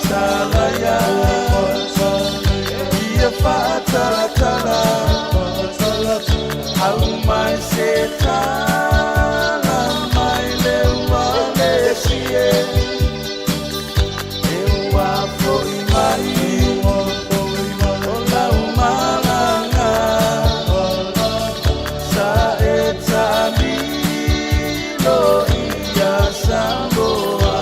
faatalaya Ia faatalatala Au mai se tala mai le ua le sie E ua foi mai O lau malaga Sa e taamilo ia Samoa.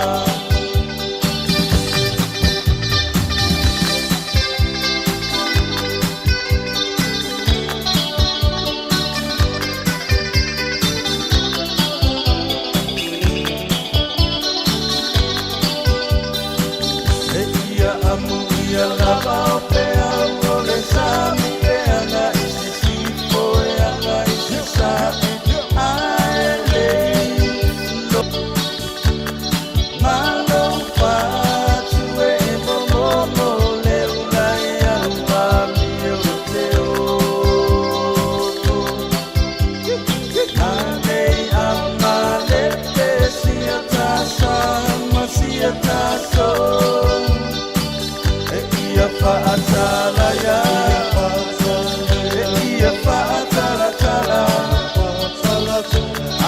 E ia amu ia lava o peau o le sami e aga i sisifo e aga i sasae ae lei lo malo fatu e momomo le ula ia ua mio te o Anei a malepe sia tasa ma sia taso E ia faatalaia E ia faatalatala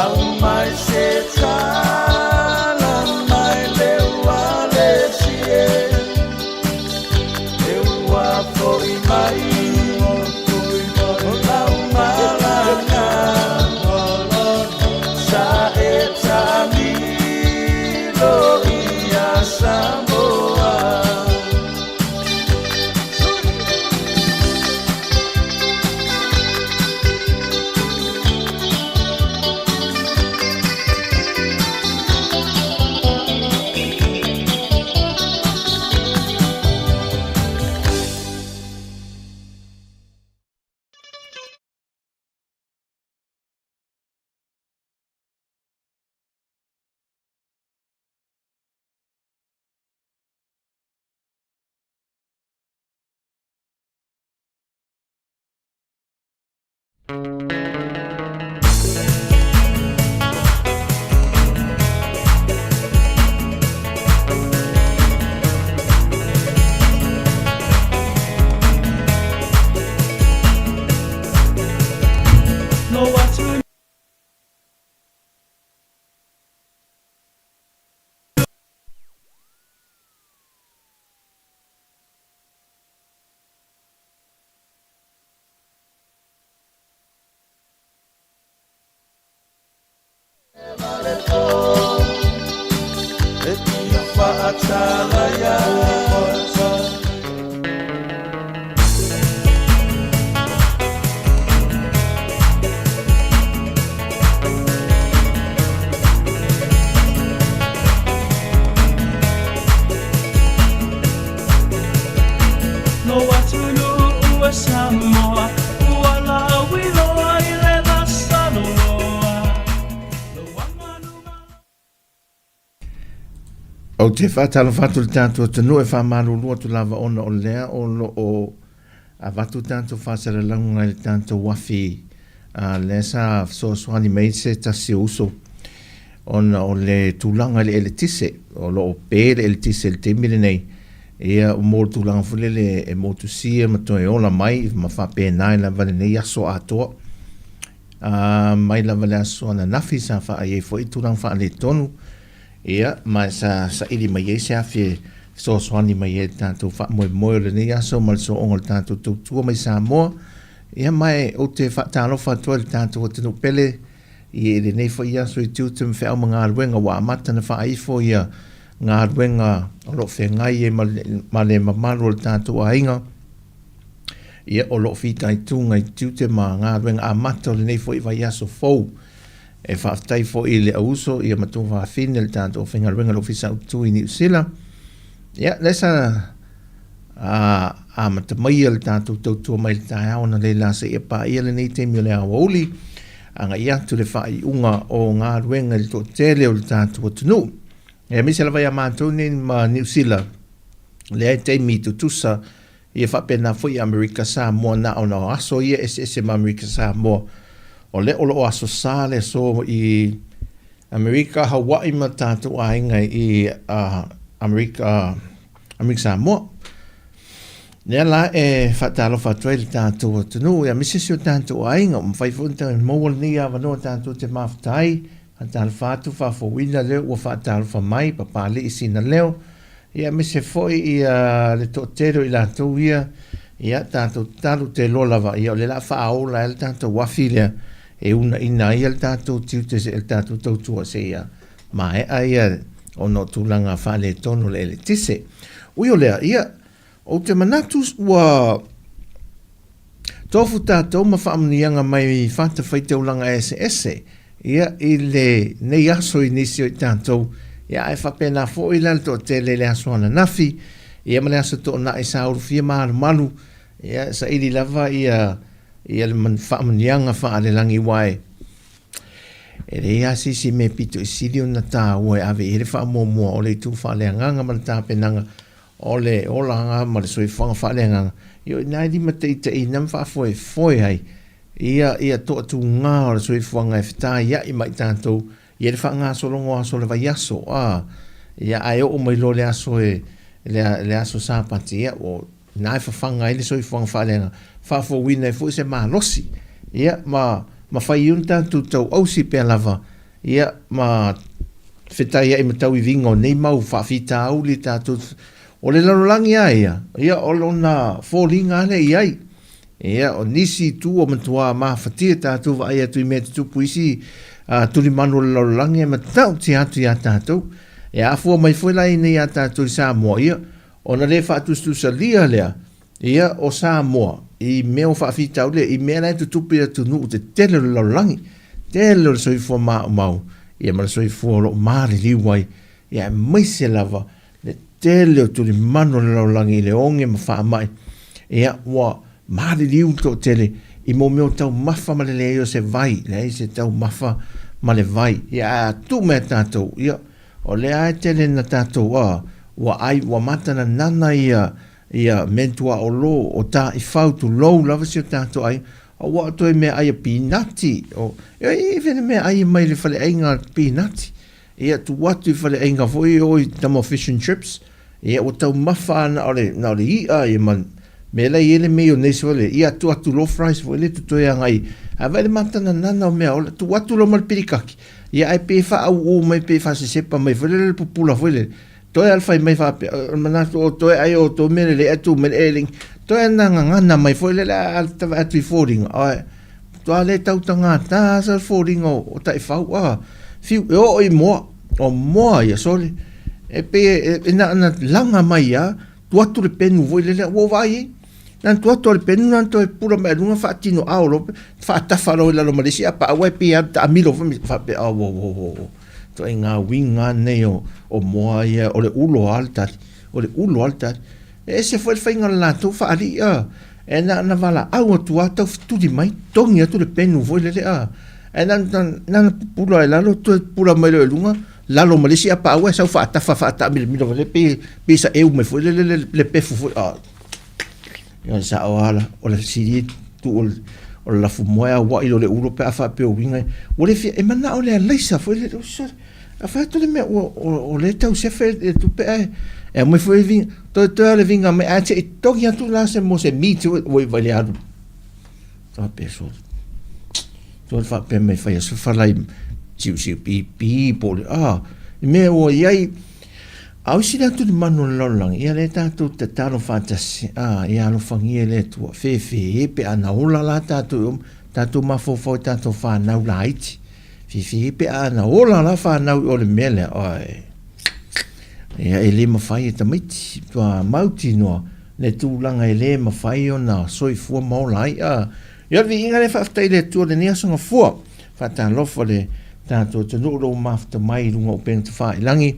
Au mai se tala mai le ua le sie E ua foi mai O lau malaga Sa e taamilo ia Samoa. E ia faatalaia. Lou atunuu e Samoa, ua lauiloa i le vasaloloa. Lou aganuu. Ou te faatalofa atu i le tatou atunuu e faamalulu atu lava ona o lea o lo o avatu tatou faasalalauga i le tatou afi a lea sa fesoasoani mai se tasi o uso ona o le tulaga i le eletise o lo o pe le eletise i le taimi lenei ia mo le tulaga foi lele e motusia ma toe ola mai ma faapena ai lava lenei aso atoa a mai lava le aso ananafi sa faai ai foi tulaga faaletonu ia ma sa saili mai ai se afi e fesoasoani mai ai le tatou faamoemoe o lenei aso ma le sooga o le tatou tautua mai Samoa ia ma e ou te faatalofa atu ai i le tatou atunuu pele i lenei foi aso i tiute ma feau ma galuega ua amata ona faaifo ia galuega o lo o feagai ai ma le mamalu o le tatou aiga ia o lo o fitaituga i tiute ma galuega amata o lenei foi vaiaso fou. E faafetai foi i le auuso ia ma tuafafine le tatou aufaigaluega le Ofisa Autu i Niu Sila. Ia, lea sa a amata maia le tatou tautua mai le taeao na le la seia paia lenei taimi o le aoauli agai atu le faaiuga o galuega i le toatele o le tatou atunuu. E aemaise lava ia matou nei ma Niu Sila, lea e taimi tutusa ia faapena foi Amerika Samoa na ona o aso ia eseese ma Amerika Samoa. O lea o lo o aso sa le aso i Amerika, Hawaii ma tatou aiga i Amerika, Amerika Samoa. Lea la e faatalofa atu ai le tatou atunuu aemaise si o tatou aiga, ua mafai foi ona maua lenei avanoa tatou te mafuta ai. Faatalofa atu, faafouina lea ua faatalofa mai Papalii Sinaleo, ia aemaise foi ia le toatele o i latou ia, ia tatou tatalo te iloa lava, ia o lea o le a faaola ai le tatou afi lea e uunaina ai le tatou tiute, le tatou tautua seia maea ia ona o tulaga faaletonu o le eletise. Ui o lea, ia, ou te manatu ua tofu tatou ma faamanuiaga mai fatafaitaulaga eseese, ia, i lenei aso i nisi o i tatou, ia, ae faapena foi la le toatele i le aso ananafi, ia, ma le aso toonai sa ulufia ma alumalu, ia, saili lava ia, ia le faamanuiaga faalelagi, aua e E leai lava se isi mea pito i sili ona taua e ave i ai le faamuamua o le itu faaleagaga ma le tapenaga o le olaga ma le soifuaga faaleagaga, ia o i ina e limataitaiina ma faafoefoe ai ia ia toatuga o le soifuaga e fetaiai ma i tatou ia le faagasologa o aso o le vaiaso, a, ia ae oo mai loa le aso e le, le aso Sapati, ia ua Na e fafaga ai le soifuaga faaleaga, faafouina ai foi se malosi, ia, ma, ma fai ai ona tatou tauausi pea lava, ia, ma fetaiai ma tauiviga o nei mau faafitauli tatou, o le lalolagi lava ia, ia, o lona foliga lava lea e i ai. Ia, o nisi itu ua matua mafatia tatou vaai atu i mea tutupu i isi uh, tulimanu o le lalolagi e matautia atu iā tatou. E afua mai foi la i nei iā tatou i Samoa, ia, Ona le faatusatusalia lea, ia, o Samoa i mea o faafitauli i mea la e tutupu i atunuu tetele o le lalolagi, tele o le soifua maumau, ia ma le soifua o lo o maliliu ai, ia aemaise lava le tele o tulimanu o le lalolagi i le oge ma faamai, ia, ua maliliu le toatele i mo mea o taumafa ma le leai o se vai, leai se taumafa ma le vai, ia, ae a tuu mai ia tatou, ia, O lea e tele na tatou a ua ai ua matananana ia ia meatuaolo o taifau tulou lava si o tatou ai a ua toe meaai a pinati o e even meaai mai le faleaiga pinati ia tu atu i faleaiga foi o i tama fish and chips ia ua taumafa na o le na o le i'a ia ma mea la i ai le mayonnaise foi lele ia tu atu loa fries foi lele totoe agai ae vaai le matananana o mea o le tu atu loa ma le pilikaki Ia ae pe faauu mai pe faasesepa mai foi lele le pupula foi lele. Toe a le fai mai faapea, o le manatu o toe ai o tou mea lelei ae tu mai le elegi. Toe na gagana mai foi lele a vaai atu i foliga, oe, matua le tautagata sa le foliga o taifau a. Fiu e oo i moa, o moa ia sole. E pei e na ona laga mai lava, tuu atu le penu foi lele, ua ou vaai i ai. Na tuu atu o le penu na toe pula mai luga faatino ao loa faatafa loa i lalo ma le isi apaau ai pei alu taamilo foi ma faapea oh, oh, oh, oh, oh. Ituaiga uiga nei o, o moa ia o le ulo lava le tali o le ulo lava le tali e ese foi le faiga o le latou faalii a e na ona valaau atu lava tau fetuli mai togi atu le penu foi lele a ae na na pupula i lalo toe pupula mai loa i luga lalo ma le isi apaau ae sau faatafa faataamilomilo foi lele pei pei saeu mai foi lele le, le pefu foi a Ia o le sao lava la, o le fesili tuu o le, o le lafumoa e aua'i loa le ulo pe a faapea o uiga ua le fia, e manao le alaisa foi lele, o sole, a fai atu le mea ua, o, o lea e tau sefe le tupe ae e aumai foi le viga, toe toe lava le viga mai ae se i togi atu la se mo se meat ua iva i le alu. Faapea sole. Sole faapea mai fai aso falai siusiu pipi po o le a, i mea ua i ai, A o isi le atulimanu o le lalolagi, ia lea tatou tatalo faatasi, a, ia alofagia e le Atua, fefe pe a na ola la tatou i o, tatou mafaufau i tatou fanau laiti, fefe pe a na ola la fanau i o le mea lea, oi, ia e le mafai e tamaiti, matua mautinoa le tulaga e le mafai ona soifua ma ola ai, a, ia o le viiga lea faafetai i le Atua i lenei aso Gafua, faatalofa le tatou atunuu o lo o mafuta mai i luga o upega tafailagi,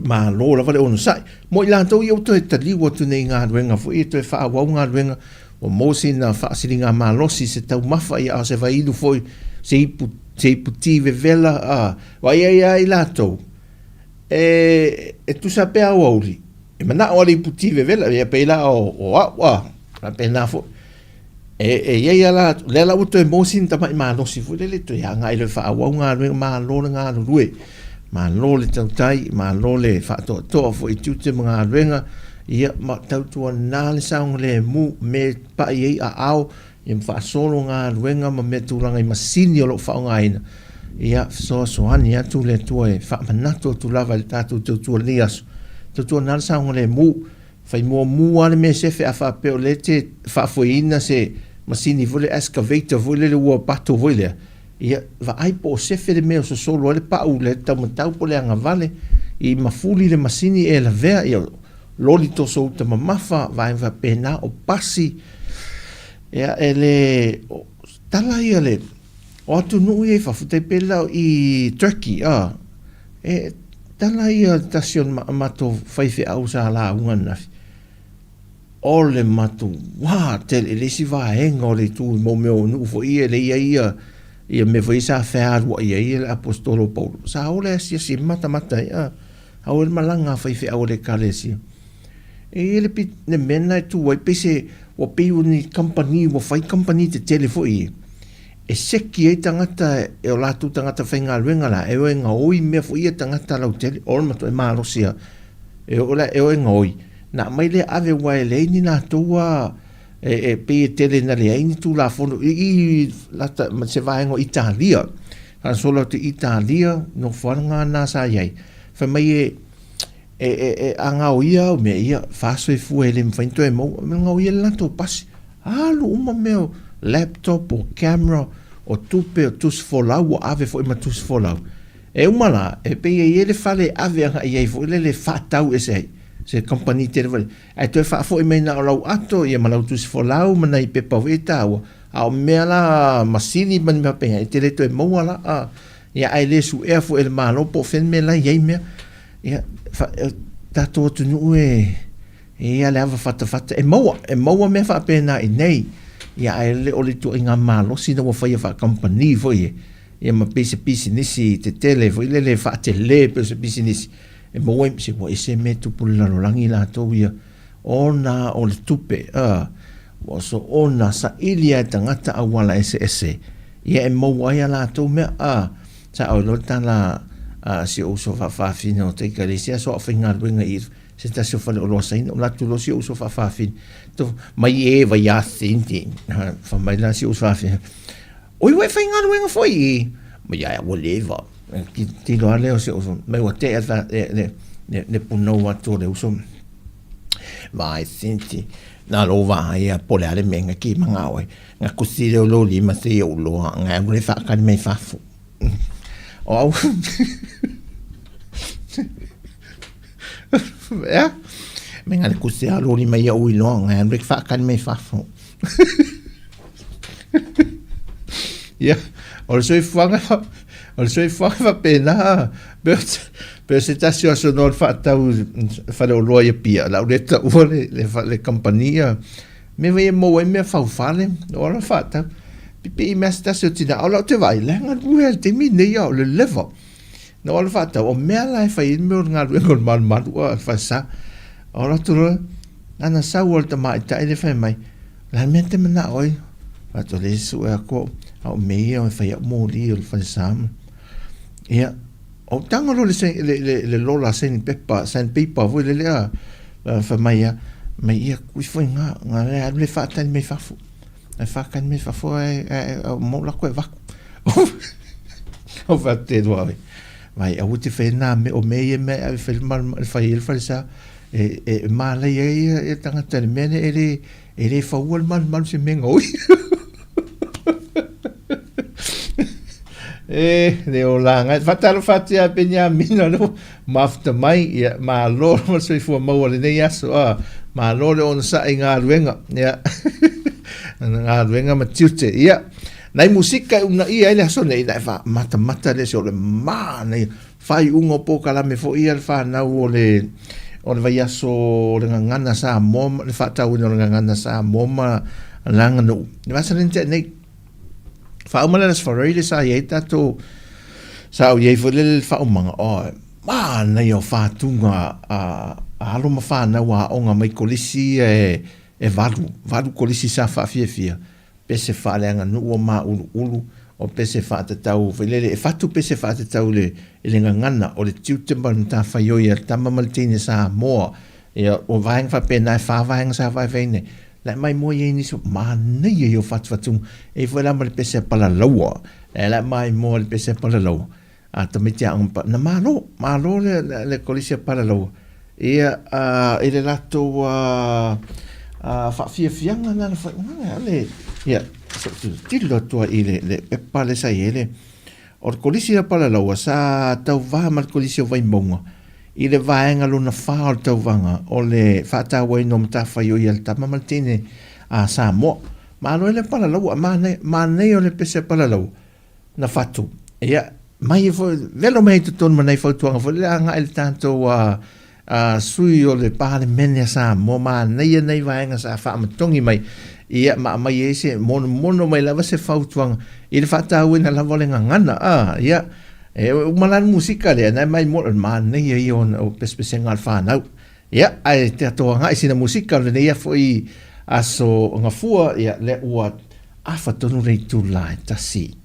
Malo lava le onosai. Mo i latou ia ua toe taliu atu nei i galuega foi e toe faaauau galuega, ua maua sina faasiligamalosi se taumafa ia a o se vaiinu foi, se ipu, se ipu ti vevela, a, vaai ai lava i latou, e, e tusa pea aoauli, e manao lava le ipu ti vevela, ia pei la o, o au, a, faapena foi. E, e i ai lava la, lea la ua toe maua sina tamai malosi foi lele, toe agai loa e faaauau galuega, malo le galulue. Malo le tautai, malo le faatoatoa foi i tiute ma galuega, ia ma tautuana le saogalemu, me e pai ai aao, ia ma faasolo galuega ma mea tulaga i masini o lo o faaaogaina, ia fesoasoani atu le Atua e faamanatu atu lava i le tatou tautua i lenei aso. Tautuana le saogalemu, fai muamua lava le mea sefe a faapea o lea e te faafoeina se masini foi lea excavator foi lele ua pato foi lea, Ia, vaai po o sefe le mea o sosolo ai le pau le taumatau po o le agavale i mafuli le masini e lavea, ia, loli toso uta mamafa, vaega faapena, o pasi, ia, e le, o, tala ia le, o atunuu ia i fafo, tai pei la i Turkey, a, e, tala ia tasi o matou faifeau sa lauga ananafi, O le matuā tele i le isi vaega o le itu i mau mea o nuu foi ia e leai ai ia ia mea foi ia sa fealuai ai le Aposetolo o Paulo. Sa o le asiasi matamata ai a au le malaga a faifeau a le Ekalesia. E i ai le le mea lena e tu ai pei se ua pei o ni kamupani ua fai kamupani tetele foi ia e seki ai tagata e o latou tagata faigaluega la e o e gaoi mea foi ia tagata lautele. O le matuai malosi lava e oo la e o e gaoi Na aumai lea ave aua e leai ni latou a e pei e tele ina leai ni Tulafono i i lata ma se vaega o Italia. Faasolo atu i Italia, nofoaga na sa i ai, fai mai e e e a gaoia au mea ia, faasoifua e le mafai ona toe maua, gaoia le latou pasi. Alu uma mea o laptop, o camera, o tupe, o tusi folau, ua ave foi ma tusi folau. E uma la, e pei e i ai le fale e ave agai i ai foi lele e faatau ese ai, se kamupani tele foi lele, ae toe faafoi mai na o lau ato ia ma lau tusi folau ma nai pepa foi ia e taua, a o mea la masini ma ni mea faapena, e te le toe maua la, a, ia ae le suea foi e le Malo po o fea le mea la e i ai mea. Ia, fa, o tatou atunuu e, e i ai lava le ava fatafata, e maua, e maua mea faapena i inei, ia ae le o le ituaiga malosi lea ua faia faakamupani foi e, Ia ma pei se pisinisi tetele foi lele e faatele pei o se pisinisi e maua ai se ua ese mea e tupu i le lalolagi latou ia ona o le tupe a ua soona saili lava e tagata auala eseese ia e maua ai a latou mea a sa oi loa le tala a si ou uso faafafine o taika le isi aso a o faigaluega i se tasi o faleoloa Saina o latou loa si ou uso faafafine mai e vai a senti fai mai la si ou uso faafafine Oi ua e faigaluega foi i ma ia ua leva. Tilo lava lea o si uso, mai ua tea le, le, le punou atu o le uso. Vai sinti, na lou vaai a po o le a le mea nga ki manga oe. Nga kusi leo lou lima se i ou loa, nga alu le whaakali mai fafo. O au, ea, me nga le kusi a lou lima i ou iloa, nga alu le whaakali mai fafo. Ia, o le soifuaga, o le soifuaga faapena, pei o, pei o se tasi o aso noa le faatau faleoloa i Apia, o le a ou le taua le, le, le kamupani ia, mea foi e maua ai mea faufale, o ala faatau. Pipii mai se tasi o tina, a o lau te vaai, la e galue lava i le taimi lenei a o le leva. Na o ala faatau, o mea la e fai ai le mea o le galuega o le malumalu a le falesa. O alu atu loa, Nana sau o le tamaitai lea fai mai, o le a le mea e te manao ai? Fai atu, lea e sue atu au, a o mea ia e fai au moli o le falesa ma. Ia, ou tago loa le, le, le, le lola sandpaper, sandpaper foi lele a, fai mai ia, mai ia kui foi ngā, ngā le alu le whaatani mai fafo. Ai whaatani mai fafo ai, ai, ai, mo lako e vaku. Au wha te roa oi. Vai, aua te whai nā me o me ia mea e whai le whai le falesa, E, e mālei ai ia, ia tangata le mea nei e le, e le faua le malumalu se mea gaoi. E, le o la ngai. Whatalofa atu ia Peniamina no, mafuta mai, ia, malo ma soifua maua lenei aso, a, malo le onosai i galuega, ia, galuega ma tiute, ia. Nai musika e unaia ai le aso nei, na e wha matamata le se o le mānaia, Faaiuga o polokalame foi ia le fanau o le o le vaiaso o le Gagana Samoa le faatauina o le Gagana Samoa ma le aganuu. Le vasa lea na tea nei, faauma le Aso Faraile le sa i ai tatou, sa ou i ai foi lele i le faaumaga, oh, manaia o fatuga a alo ma fanau a aoga mai kolisi ia e valu, valu kolisi sa faafiafia. Pese faaleaganuu o māʻuluʻulu. O pese faatatau foi lele, e fatu pese faatatau i le, i le gagana, o le tiute ma le matafaioi a le tama ma le teine Samoa. Ia, o vaega faapena, e fa vaega sa vaevaeina ai. La e maimoa i ai nisi, manaia ia o fatufatuga. E i ai foi la ma le pese a Palalaua. La e maimoa le pese a Palalaua. A tamaiti aoga pa, na malo, malo le, le, le kolisi a Palalaua. Ia, a, i le latou a, a, faafiafiaga na na fai, a le, ia, se i tilotilo atu ai i le, le pepa lea sa i ai le, o le kolisi a Palalaua sa tauva ma le kolisi o Vaimauga i le vaega lona fa o le tauvaga o le faatauaina o matafaioi a le tama ma le teine a Samoa. Malo ai le Palalaua, manaia, manaia o le pese a Palalaua. Na fatu. Ia, mai ai foi, velo mai ai totonu ma nai fautuaga foi lele agai i le tatou a, a sui o le Palemene a Samoa, manaia nai vaega sa faamatogi mai, ia, ma aumai ai se, monomono mai lava se fautuaga i le faatauaina lava o le gagana, a, ia, e uma la le musika lea, na e mai mo, manaia ia o, o pesepesega a le fanau. Ia, ae tatou agai sina musika o lenei foi aso Gafua, ia, lea ua afa tonu le itula e tasi.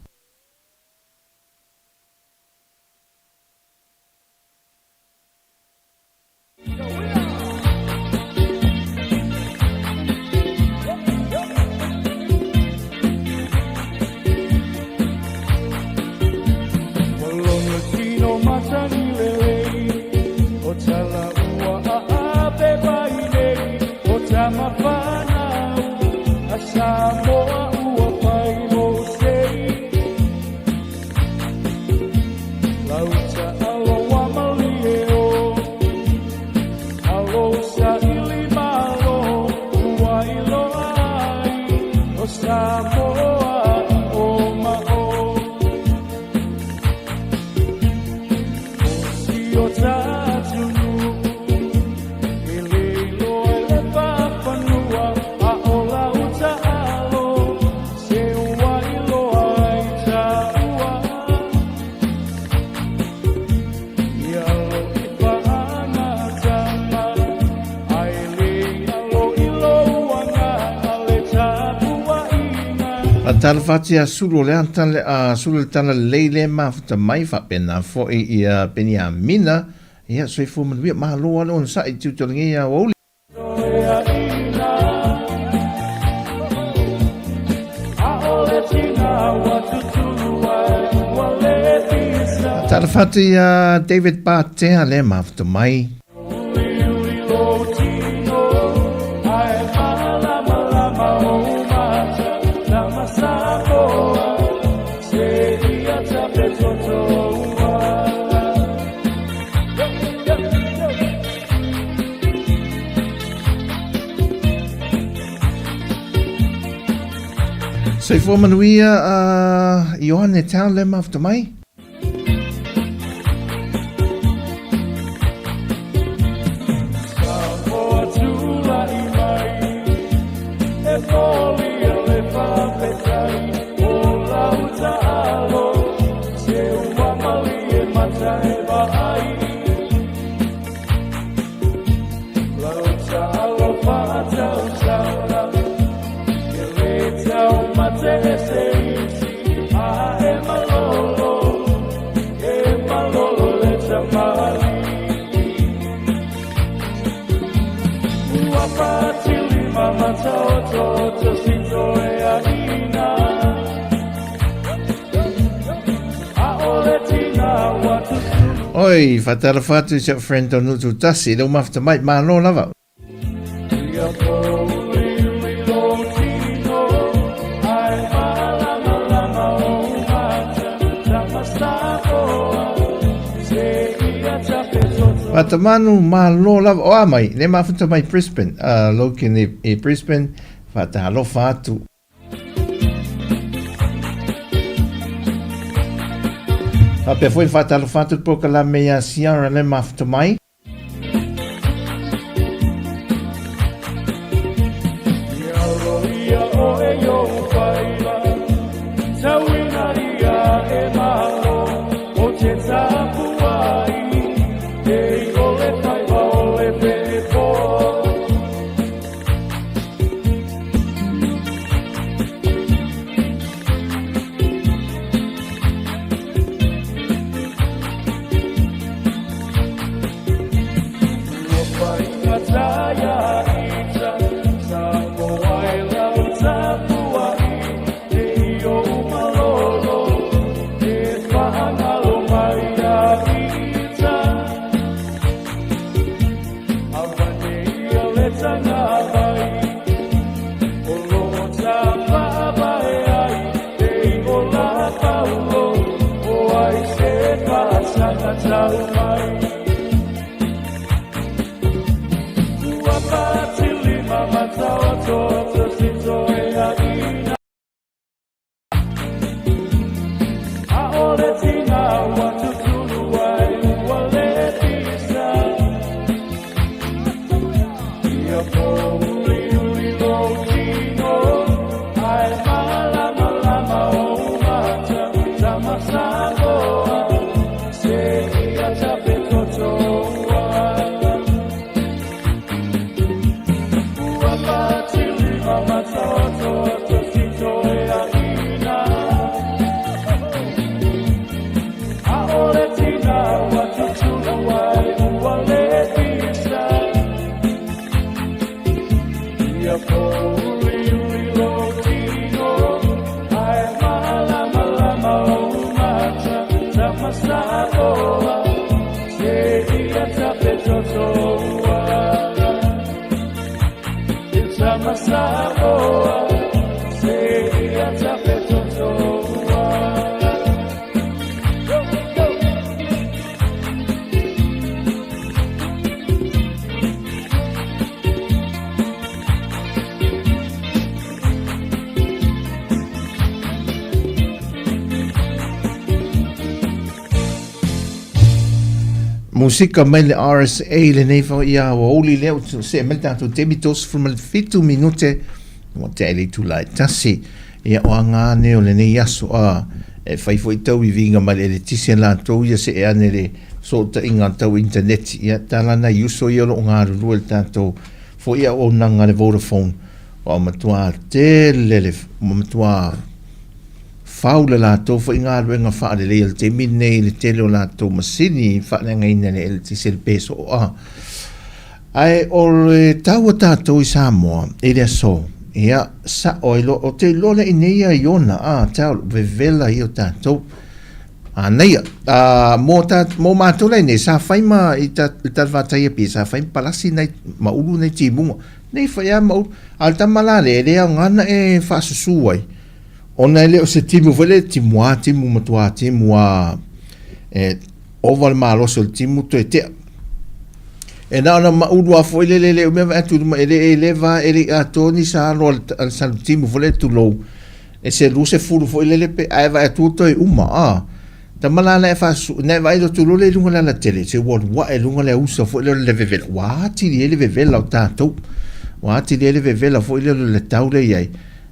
Talofa atu ia Sulu o le ata le a Sulu le tala lelei le mafuta mai faapena foi ia Peniamina ia soifua manuia malo lava le onosai i tiute o lenei aoauli. Talofa atu ia David Patea le mafuta mai. Soifua manuia a Ioane Town le mafuta mai. Oi, whatalofa atu i si au friend o Nutu Tasi, le umafta mai, malo lava. Fatamanu malo lava o a mai le mafuta mai Brisbane uh, Logan i, i Brisbane whatalofa atu Faapea foi whatalofa atu le polokalame ia Ciara le mafuta mai. Samoa seia tafetotoa. Go, go! Musika mai le RSA lenei foi ia ua uli lea ua see mai le tatou taimi 37 minute ua tea i le itula e tasi. Ia o aga ane o lenei aso a e fai foi tau iviga mai le eletise latou ia see ane le fesootaiga tau internet. Ia tala nai uso ia o lo o galulue le tatou foi auaunaga a le Vodafone ua matua tele le ua matua fau le latou foi galuega faalelei o le taimi lenei i le tele o latou masini faaleagaina le eletise le pe soo a. Ae o le tau a tatou i Samoa i le aso, ia, sa'o ai loa, ou te iloa lea i nei ia Iona, a, tau, vevela ia o tatou. Manaia. A, mo ta, mo matou la i nei, sa fai ma, i ta, i Talafatai Apia, sa fai ma palasi nai, ma ulu nai timuga. Nei fai lava ma ulu. A o le tama la lea, e le aoga ona e faasusu ai, ona e le o se timu foi lea, timu a timu, matua timu a, e ova le malosi o le timu toe tea. E na ona maulu lava foi lele, e le umi ae vaai atu i luma, e le, e le va, e le i atoa ni sa alo a le salutimu foi lea tulou, e se 20 foi lele pe ae vaai atu ua toe uma a tama la na e faasu na e vaai lotu loa lea i luga o le alatele se ua alu ae i luga le ausa foi lea o le vevela ua atili ai le vevela o tatou ua atili ai le vevela foi lea o le tau lea i ai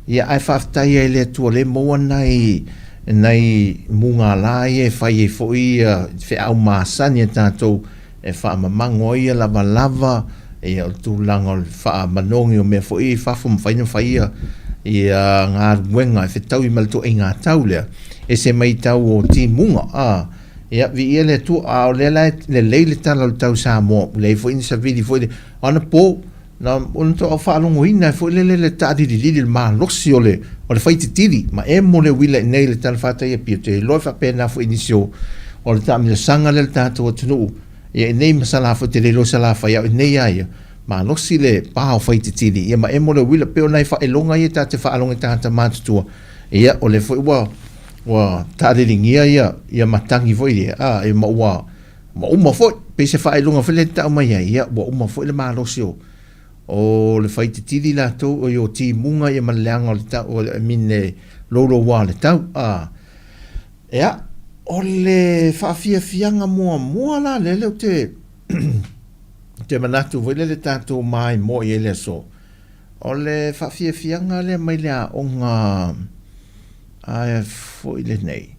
ia ae faafetai ai i le Atua lea e maua nai nai mugala ia e fai ai foi ia feau masani a tatou e faamamago ai ia lavalava, ia o le tulaga o le faamanogi o mea foi ia i fafo, mafai ona fai ia ia galuega e fetaui ma le ituaiga tau lea, ese mai tau o timuga, a, ia, viia le Atua, a o lea la e lelei le tala o le tau Samoa, ua leai foi ni savili foi lea, o anapo, na ona faatoa ou faalogoina ai foi lele le taalililili, le malosi o le, o le faititili, ma emo le uila i inei i le talafatai i Apia, ou te iloa e faapena foi i nisi o, o le taamilosaga lea i le tatou atunuu, ia i inei ma Salafai, ou te le iloa Salafai, a o inei lava ia, malosi le pa o faititili, ia ma emo le uila, pei o nai faailoga ia ta te faalogo i tagata matutua, ia o lea foi ua, ua taaliligia ia, ia matagi foi ia, a, ma ua Ua uma foi, pei se faailoga foi lea e tau mai ai, ia ua uma foi le malosi o, o le faititili latou, oi o timuga ia ma le leaga o le tau, o, I mean le louloua o le tau. A, ia, o le faafiafiaga muamua la lea lea ou te, te manatu foi lele tatou maimoa i ai le aso, o le faafiafiaga lea mai le aoga, a foi lenei,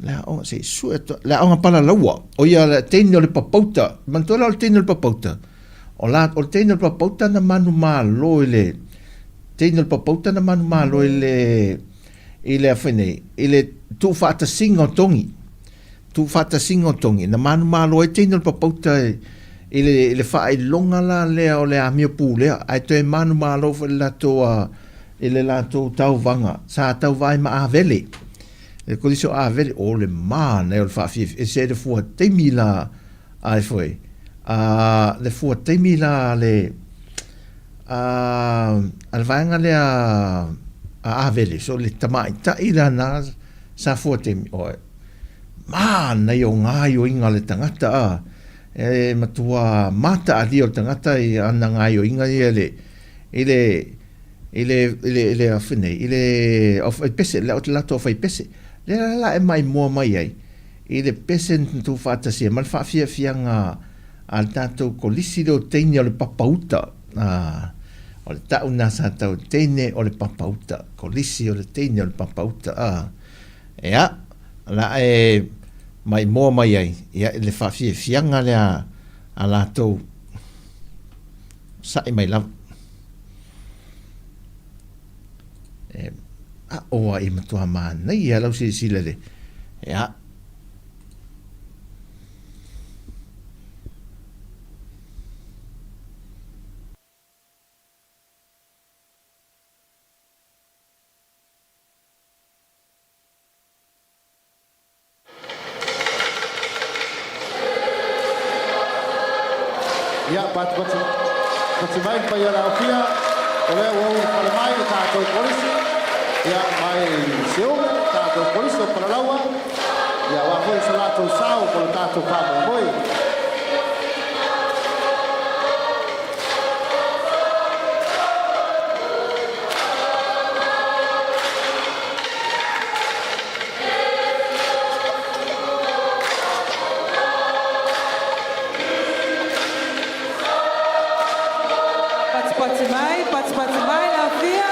Le aoga, se i sue atu, le aoga palalaua, o ia le teine o le papauta, manatua la o le teine o le papauta, o la, o le teine o le papauta na manumalo i le, teine o le papauta na manumalo i le, i le a foi nei, i le tuufaatasiga o togi, tuufaatasiga o togi, na manumalo ai teine o le papauta i, i le, i le faailoga la lea o le amio pulea, ae toe manumalo foi i le latou, a, i le latou tauvaga, sa tauva ai ma Avele. Le kolisi o Avele, o le manaia o le faafiafia, ese ai le fua taimi la, ai foi, a, le fua taimi la a le, a, a le vaega lea a Avele, so le tamaitai la na sa fua taimi, o, manaia o gaoioiga a le tagata, a, e matua mataalia o le tagata i ana gaoioiga ia i le, i le, i le, i le, i le afi nei, i le aufaipese, le latou aufaipese. Lea la la e maimoa mai ai i le pese na tuufaatasia ma le faafiafiaga a le tatou kolisi lea o teine o le papauta. Ah, o le tau na sa tau teine o le papauta, kolisi o le teine o le papauta. Ah, ea, la e maimoa mai ai ia i le faafiafiaga lea a latou sa'i mai lava. E aʻo a i matua manaia lau silasila le, ea. Ia, patupatu mai le paia o le aofia, O lea ua ulufale mai le tatou Kolisi, ia, mai Siumu, tatou Kolisi o Palalaua, ia, aua foi so latou sao mo le tatou faamoemoe. Patipati mai, patipati mai le afia.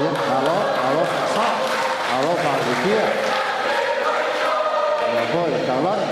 Ia, malo, malo faasao, malo faaluafia. Ia foi le taulaga.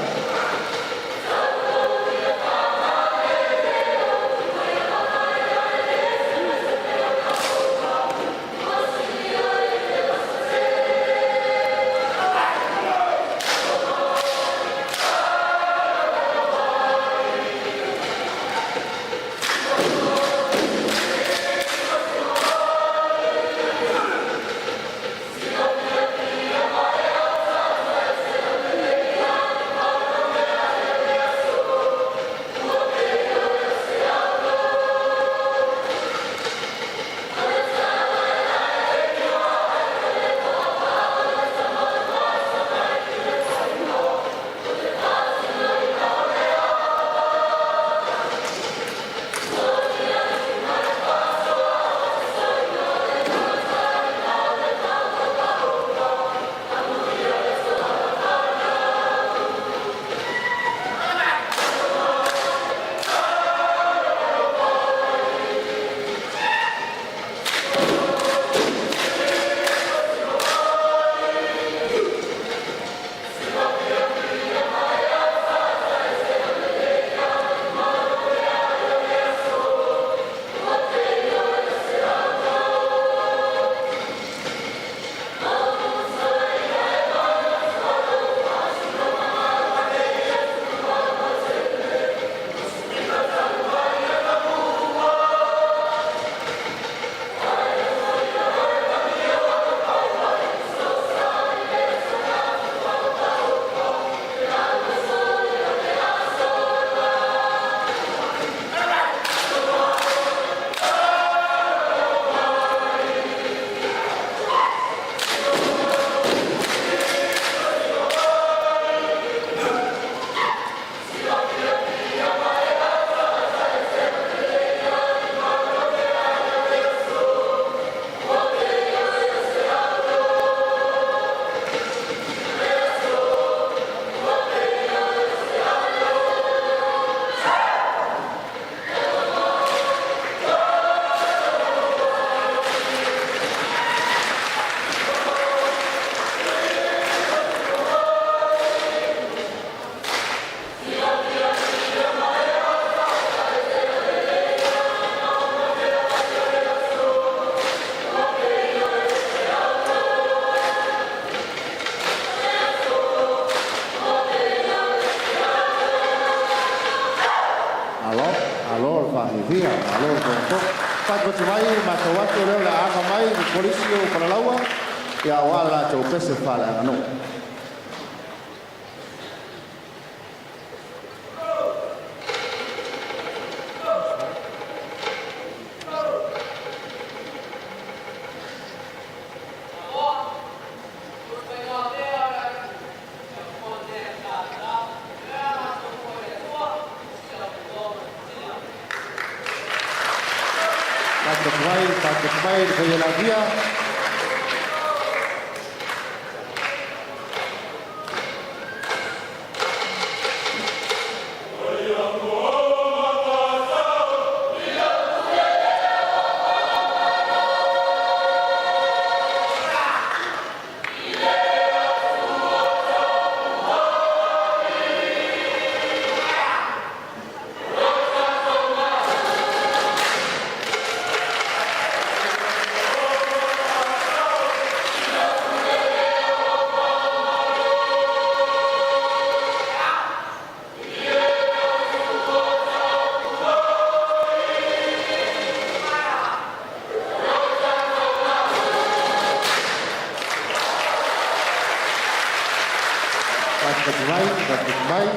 Faafaigofie, malo le toatoa. Fatufatu mai, e matau atu o lea o le a aga mai le Kolisi o Palalaua, ia aua le latou pese faaleaganuu. Fatufatu mai, fatufatu mai le paia lagia. Fatufatu mai, fatufatu mai.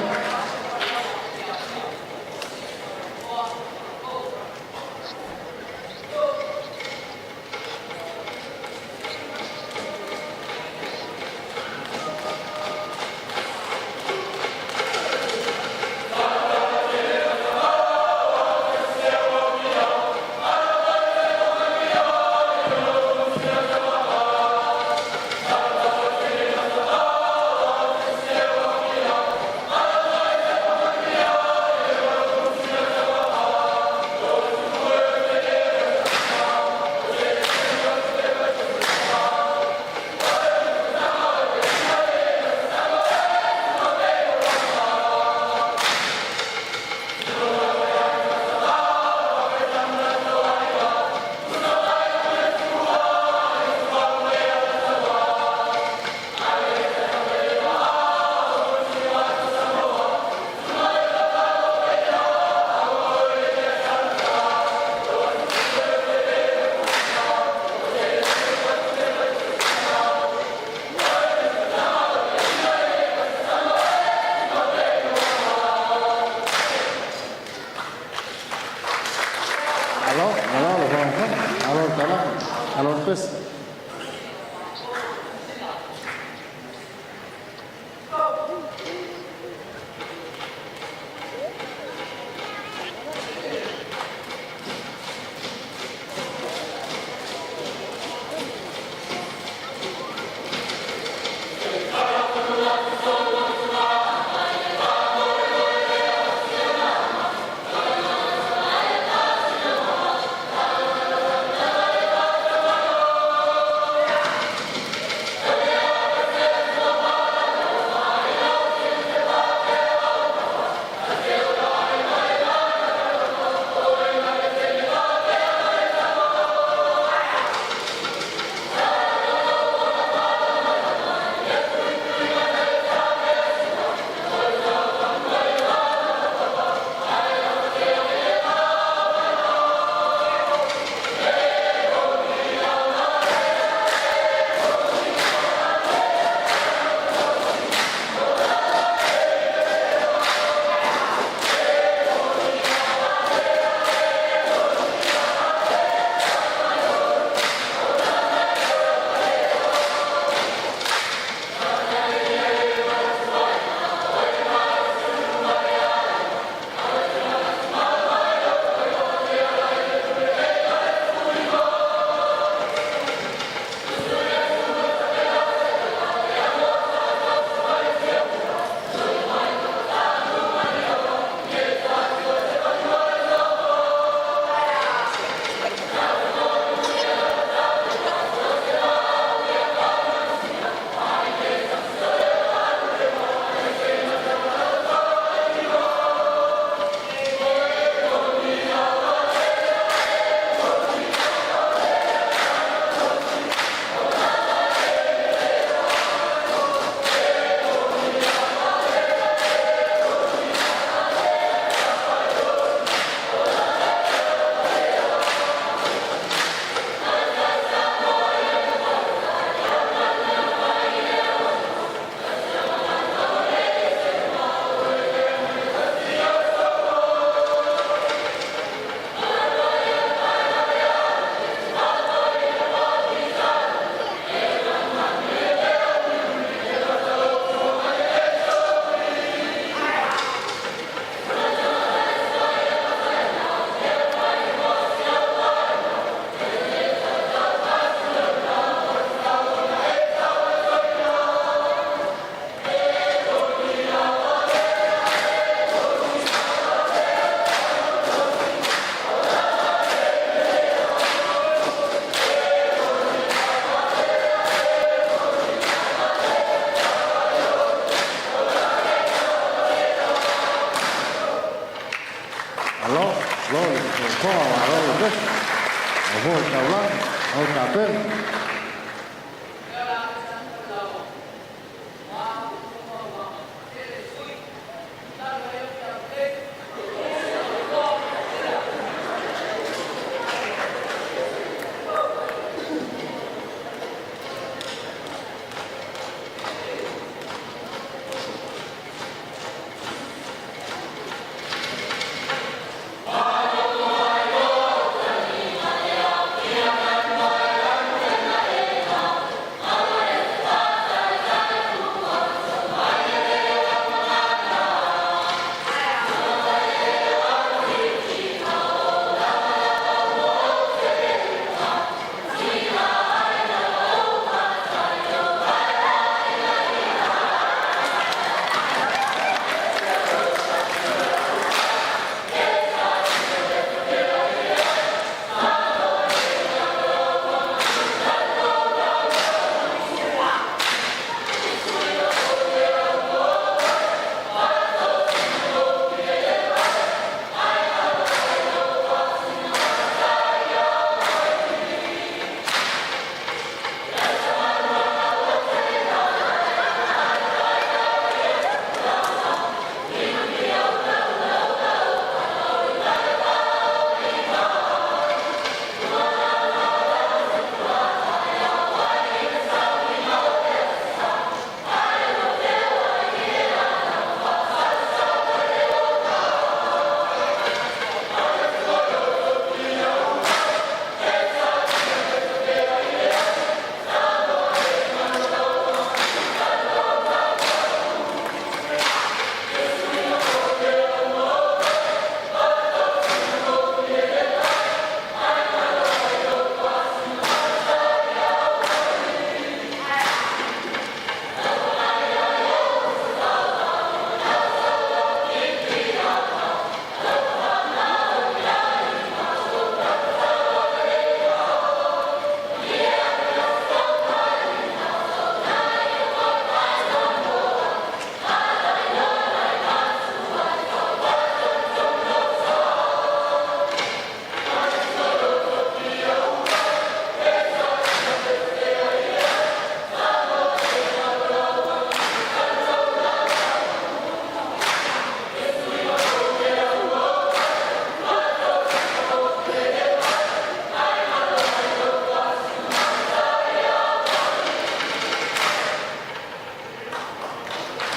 Taulaga, malo tapena.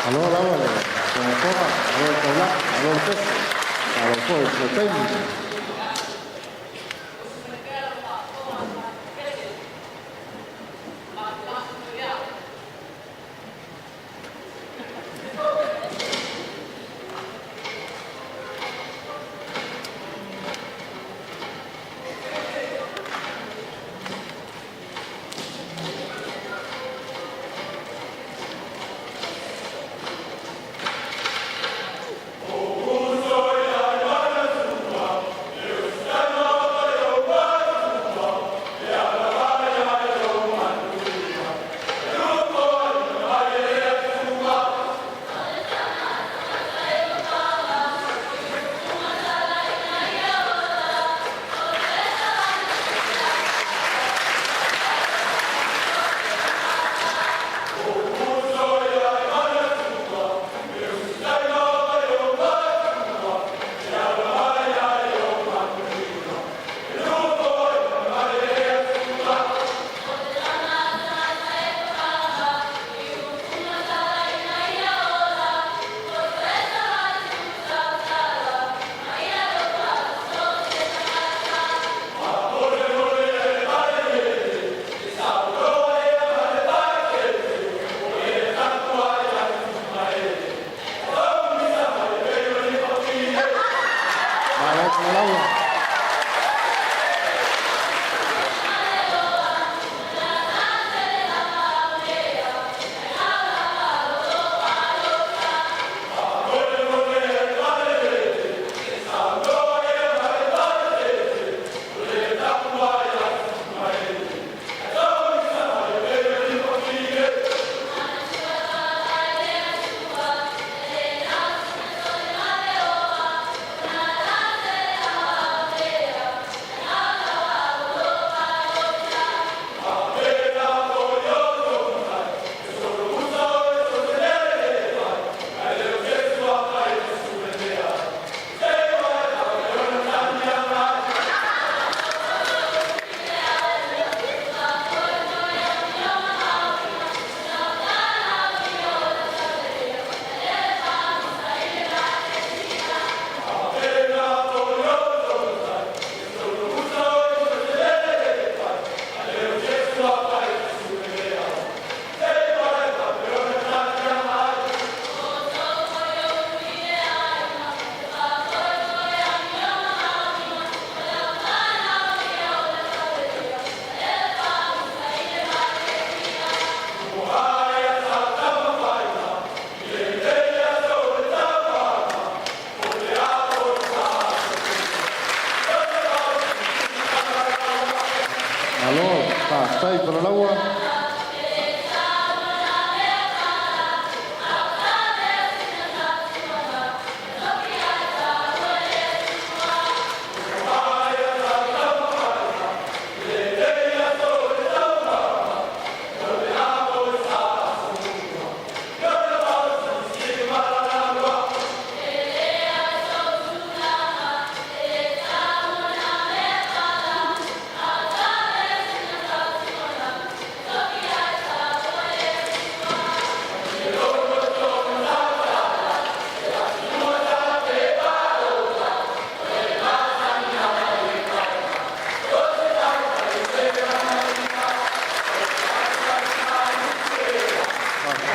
Malo lava le Fogafoga, malo le taulaga, malo le toso, malo foi i le taimi.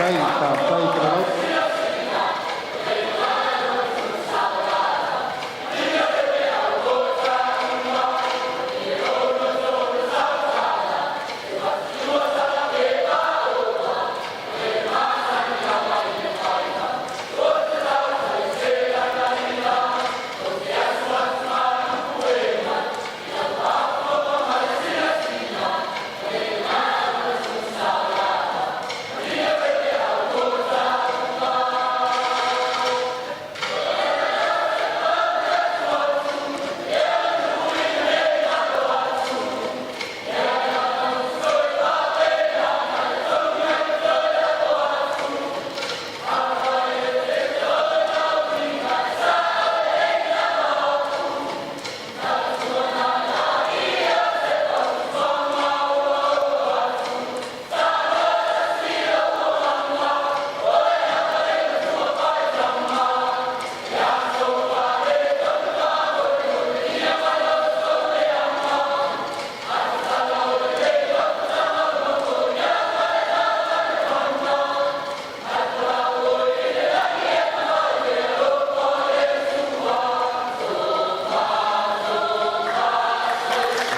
Faafetai, faafetai Palalaua.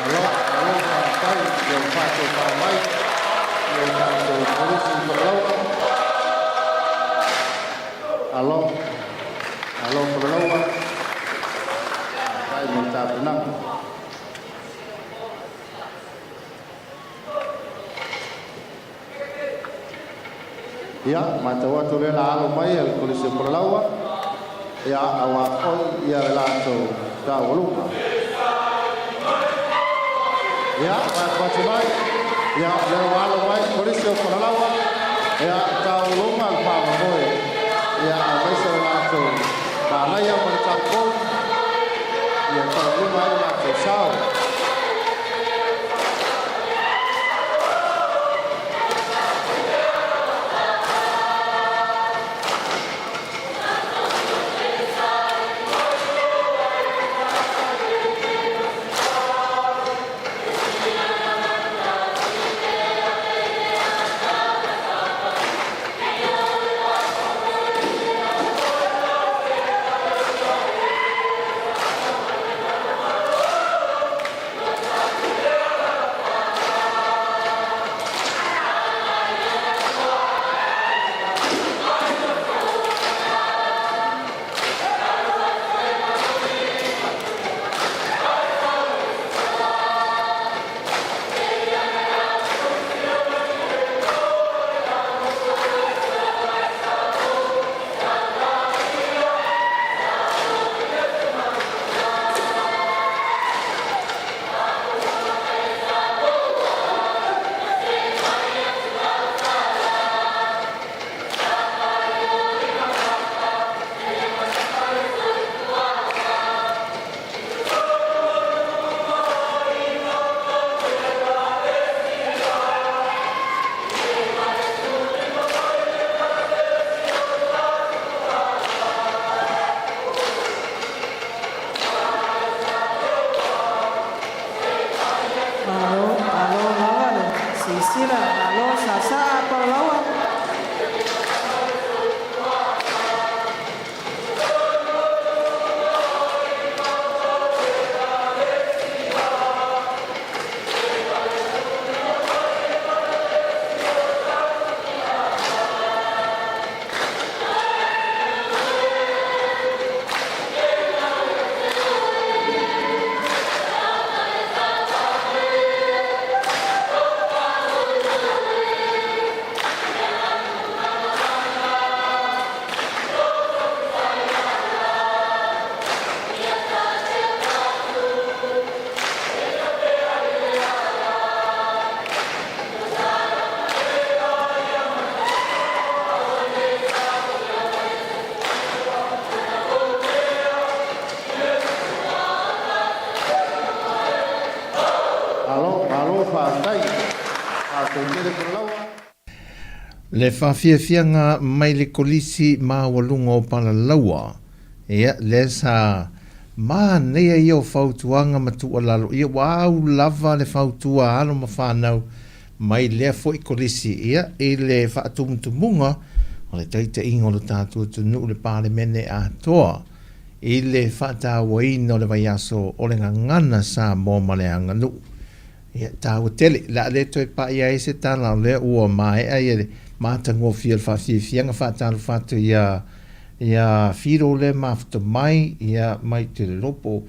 Malo, malo faafetai i lou faatofa mai i o tatou Kolisi i Palalaua. Malo, malo Palalaua, faafetai mo le tapenaga. Ia, matau atu o lea la alo mai a le Kolisi o Palalaua, ia, auā foi ia le latou taualuga. Ia, faatupatu mai, ia, o lea ua alo mai le Kolisi o Palalaua, ia, taualuga le faamoemoe, ia, aemaise o le latou manaia ma le taupou, ia taualuga ai le latou sao. Malo, malo lava le silasila, malo saasaa Palalaua. Malo, malo faafetai. Faafetai tele Palalaua. Le faafiafiaga mai le Kolisi Maualuga o Palalaua, ia, lea sa manaia ia o fautuaga ma tuualalo, ia ua au lava le fautua a alo ma fanau. mai lea foi Kolisi ia i le faatumutumuga o le taitaiga o lo tatou atunuu le Palemene atoa i le faatauaina o le vaiaso o le Gagana Samoa ma le Aganuu. Ia, taua tele. O le a le toe paia ai se tala o lea ua maea ia le matagofie o le faafiafiaga faatalofa atu ia ia Filo lea mafuta mai ia mai Telelopo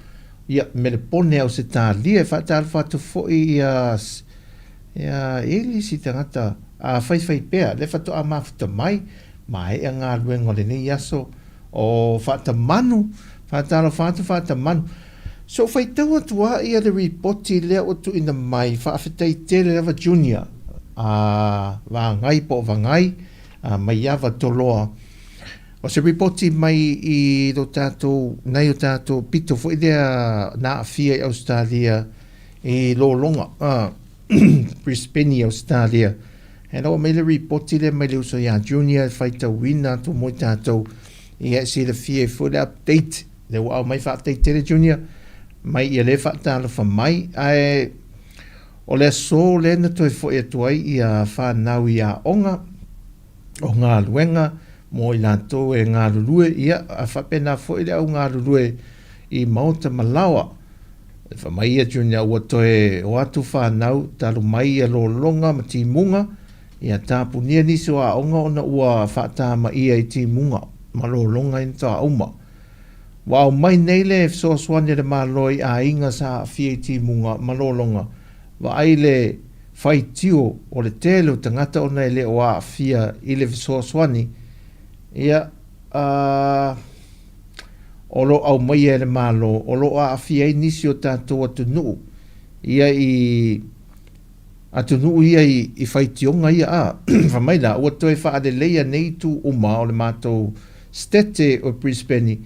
ia Melepone Ausetalia e faatalofa atu foi ia ia e le isi tagata a faifai pea lea faatoa mafuta mai maea galuega o lenei aso o Faatamanu faatalofa atu Faatamanu So faitau atu a ia le ripoti lea ua tuuina mai, faafetai tele lava Junior a Vagai po o Vagai a Maiava Toloa. O se ripoti mai i lo tatou, nai o tatou pito foi lea na aafia i Ausetalia i lologa, a Brisbane i Ausetalia. E laua mai le ripoti lea mai le uso ia Junior e faitauina atu mo i tatou ia e silafia ai foi le update Lea ua aumai faafetai tele Junior mai ia lea faatalofa mai ae o le aso lea na toe foi atu ai ia fanau i aoga o galuega mo i latou e galulue ia a faapena foi le au galulue i maota ma laoa. Fai mai ia Junior ua toe o atu fanau talu mai ia lologa ma timuga ia tapunia nisi o aoga ona ua faatamaia i timuga ma lologa i na toauma. Ua aumai nei le fesoasoani a le Malo i aiga sa aafia i timuga ma lologa, vaai le faitio o le tele o tagata ona e le o aafia i le fesoasoani, ia, a, o lo o aumaia e le Malo, o lo o aafia ai nisi o tatou atunuu ia i atunuu ia i faitioga ia a fai mai la ua toe faaleleia nei itu uma o le matou Stete o Brisbane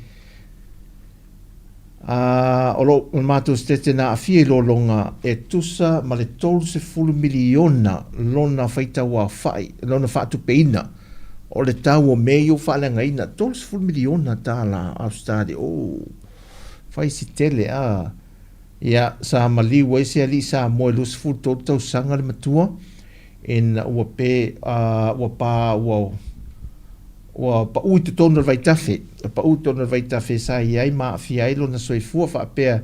a o lo o le matou Stete na aafia i lologa e tusa ma le 30 miliona lona faitauaofai lona faatupeina o le tau o mea ia ua faaleagaina 30 miliona tala Ausetalia oh fai si tele a Ia, sa maliu ai se alii Samoa i 23 tausaga le matua, ina ua pe, a, ua pa, ua, ua pau i totonu o le vaitafe, ua pau i totonu o le vaitafe sa i ai ma aafia ai lona soifua faapea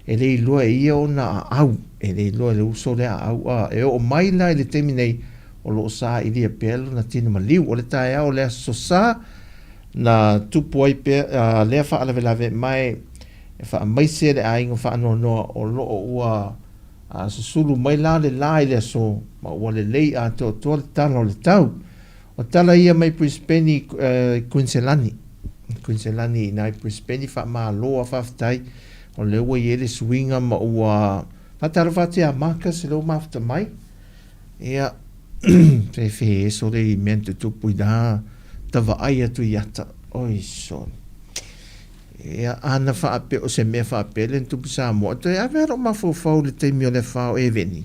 e le iloa e ia ona aau, e le iloa e le uso lea aau, a, e oo mai la i le taimi nei, o lo o sailia pea lona tino maliu. O le taeao o le Aso Sa na tupu ai pea, a, lea faalavelave, ma e, E faamaise le aiga faanoanoa o lo o ua susulu mai la le la i le aso ma ua lelei atoatoa le tala o le tau. O tala ia mai Brisbane i Kuiniselani. Kuiniselani i ina i Brisbane faamalo a faafetai o lea ua i ai le suiga ma ua faatalofa atu ia Marcus lea ua mafuta mai. Ia fefe eso le i mea na tutupu i la tavaai atu i ata. Oi sole. Ia, ana faapea o se mea faapea lea na tupu i Samoa, toe ave lava lou mafaufau i le taimi o le afa o Eveni.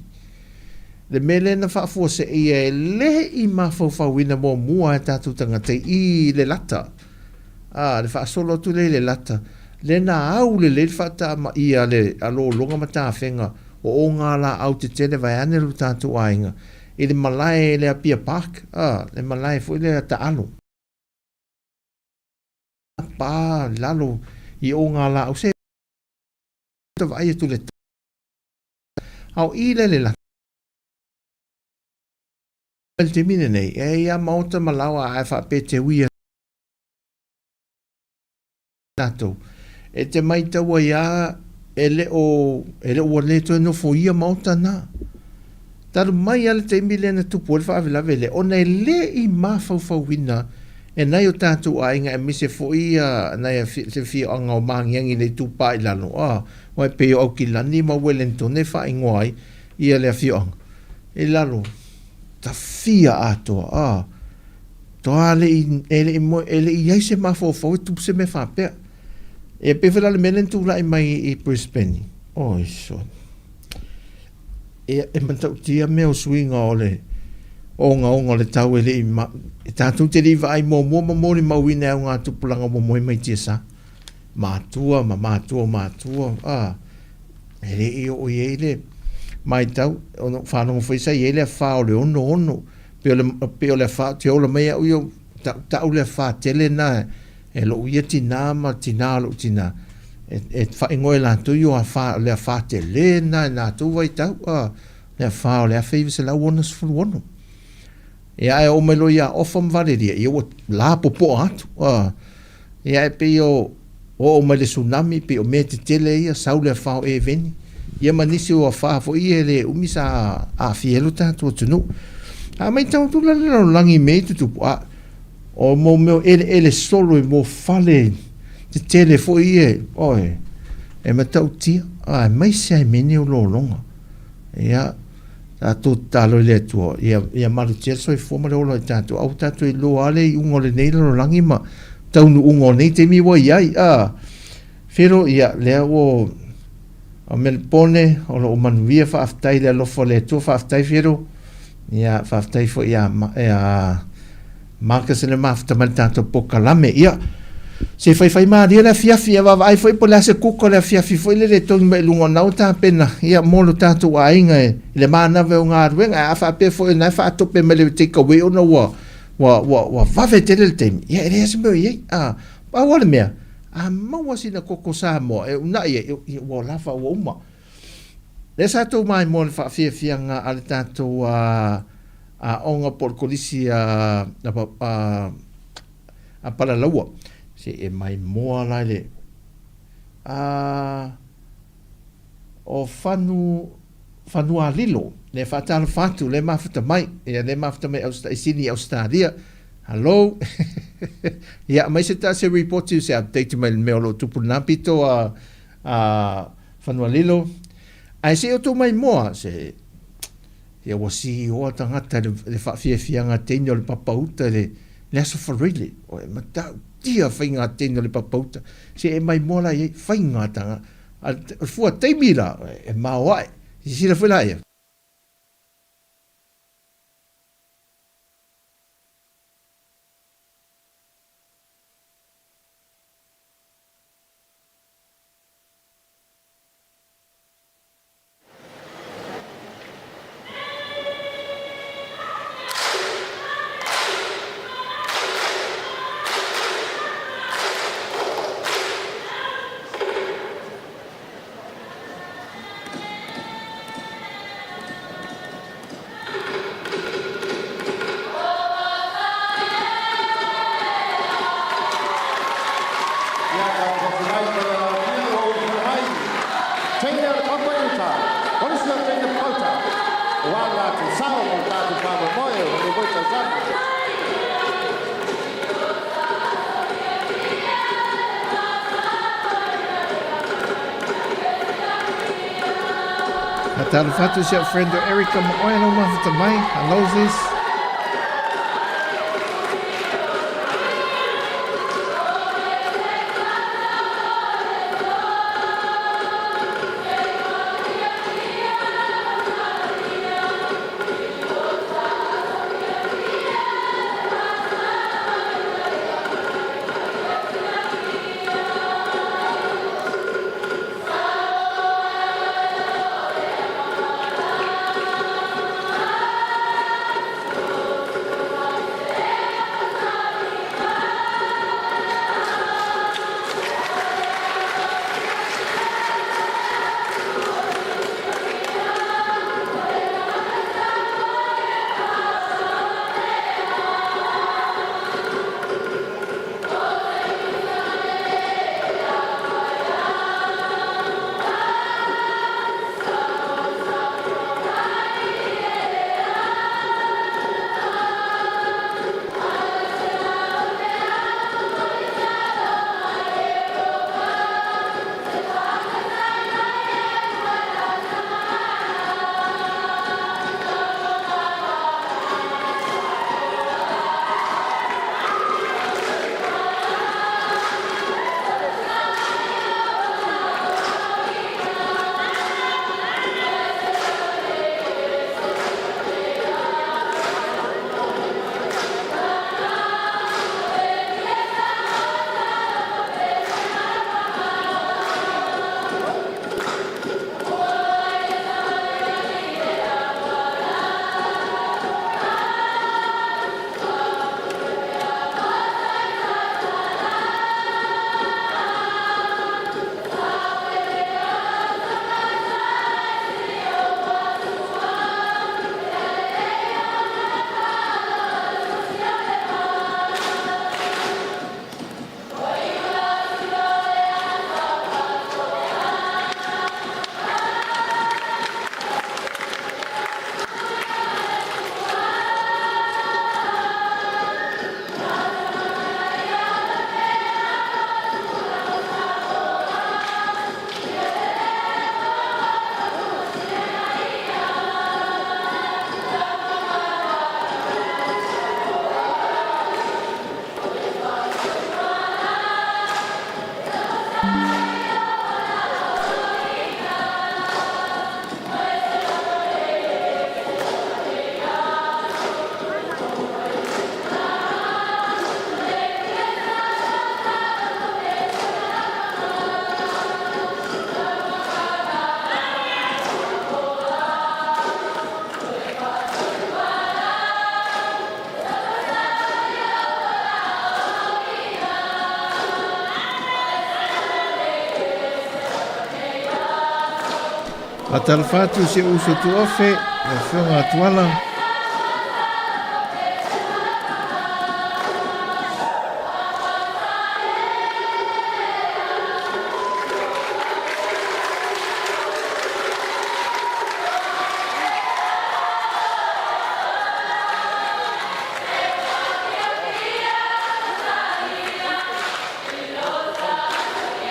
Le mea lea na faafuaseia e le i mafaufauina muamua e tatou tagata i le lata. A, le faasolo atu lea i le lata, lea na au lelei le faatamaia a le a lologa ma tafega o ogalaau tetele vaeane lo tatou aiga i le malae i le Apia Park, a, le malae foi lea taalo. Pa lalo i o ngā lāʻau se ta vaai atu le a o i lea le lata le taimi lenei e ia maota ma laoa ae faapea te ui tatou e te maitau ai a e le o e le ua le toe nofoia maota na. Talu mai lava le taimi lea na tupu ai le faalavelave lea, ona e le i mafaufauina e nai o tatou aiga aemaise foi nai se afioaga o Magiagi i le itupa i lalo, a, aua e pei o Aukilani ma Uelentone e faaigoa ai ia le afioaga i lalo, tafia atoa, a, toa le i, e le i moe, e le i i ai se mafaufau e tupu se mea faapea. E pei foi la le mea lea na tulai mai i Brisbane, oi sole. Ia, e matautia mea o suiga o le ogaoga o le tau e le i e tatou te le i vaai muamua ma molimauina e augatupulaga ua moe mai tiasa. Matua ma matua o matua, a, e le i oo i ai le. Matau, ona ou faalogo foi sa i ai le afa o le 66, pei o le, pei o le afa ou te ola mai au ia, ta'u le afa tele lena e lo'u ia tinā ma tinā o lo'u tinā, e, e faaigoa e latou ia o afa, o le afa telē lena i latou vaitau, a, le afa o le 1966. Ia ae oo mai loa ia Ofa ma Valeria, ia ua lapopoa atu. A, ia ae pei o oo mai le tsunami, pei o mea tetele ia, sau le afa o Eveni, ia ma nisi o afa foi ia e le umi sa aafia ai lo tatou atunuu. A matau atu la le lalolagi i mea ia e tutupu, a, o mo mea o eleele solo i mo fale tetele foi ia, oe, e matautia, aemaise lava i mea nei o lologa. Ia, tatou tatalo i le Atua, ia, ia malutia le soifua ma le ola i tatou, aua tatou iloa lava le iuga o lenei lalolagi ma taunuuga o nei taimi ua i ai. A, Filo, ia, lea ua, o Melebone, o lo o manuia, faafetai i le alofa o le Atua, faafetai Filo, ia, faafetai foi ia, ia Marcus le mafuta mai le tatou polokalame. Ia, se faifai malie le afiafi, ia vaavaai foi po o le a se kuka o le afiafi foi lele e togi mai i luga o lena ua tapena, ia, mo lo tatou aiga i le manava o galuega. Ae a faapea foi o lena e faatope mai le take away ona ua, ua, ua, ua vave tele le taimi, ia, e leai lava se mea o i ai. A, pau lava le mea, a maua sina koko Samoa e uunai ai, ia, ua lava, ua uma. Lea sa tou maimoa i le faafiafiaga a le tatou aoga po o le kolisi a Palalaua. Se e maimoa la i le o Fanu Fanualilo, lea e faatalofa atu, lea e mafuta mai, ia lea e mafuta mai i Sini i Ausetalia. Hello. Ia aumai se se report se update mai le mea o lo o tupu i lena pito a a Fanualilo, ae se i outou maimoa, se ia ua siioa tagata i le faafiafiaga teine o le papauta i le Aso Faraile. Oi, e matautia faiga teine o le papauta. Se e maimoa la i ai faiga tagata. A o le fua taimi la, e maoae. Silasila foi la ia. Ia, talofa mai i le Laotia ua ulufale mai teine o le papa i uta, kolisi o teine papauta, aua le latou sao mo le tatou faamoemoe o lenei foi tausaga. Faatalofa atu i si au friend o Erica ma oe lau mafuta mai. Hello sis. Faatalofa atu i si ou uso tuofe, lau Afioga Tuala.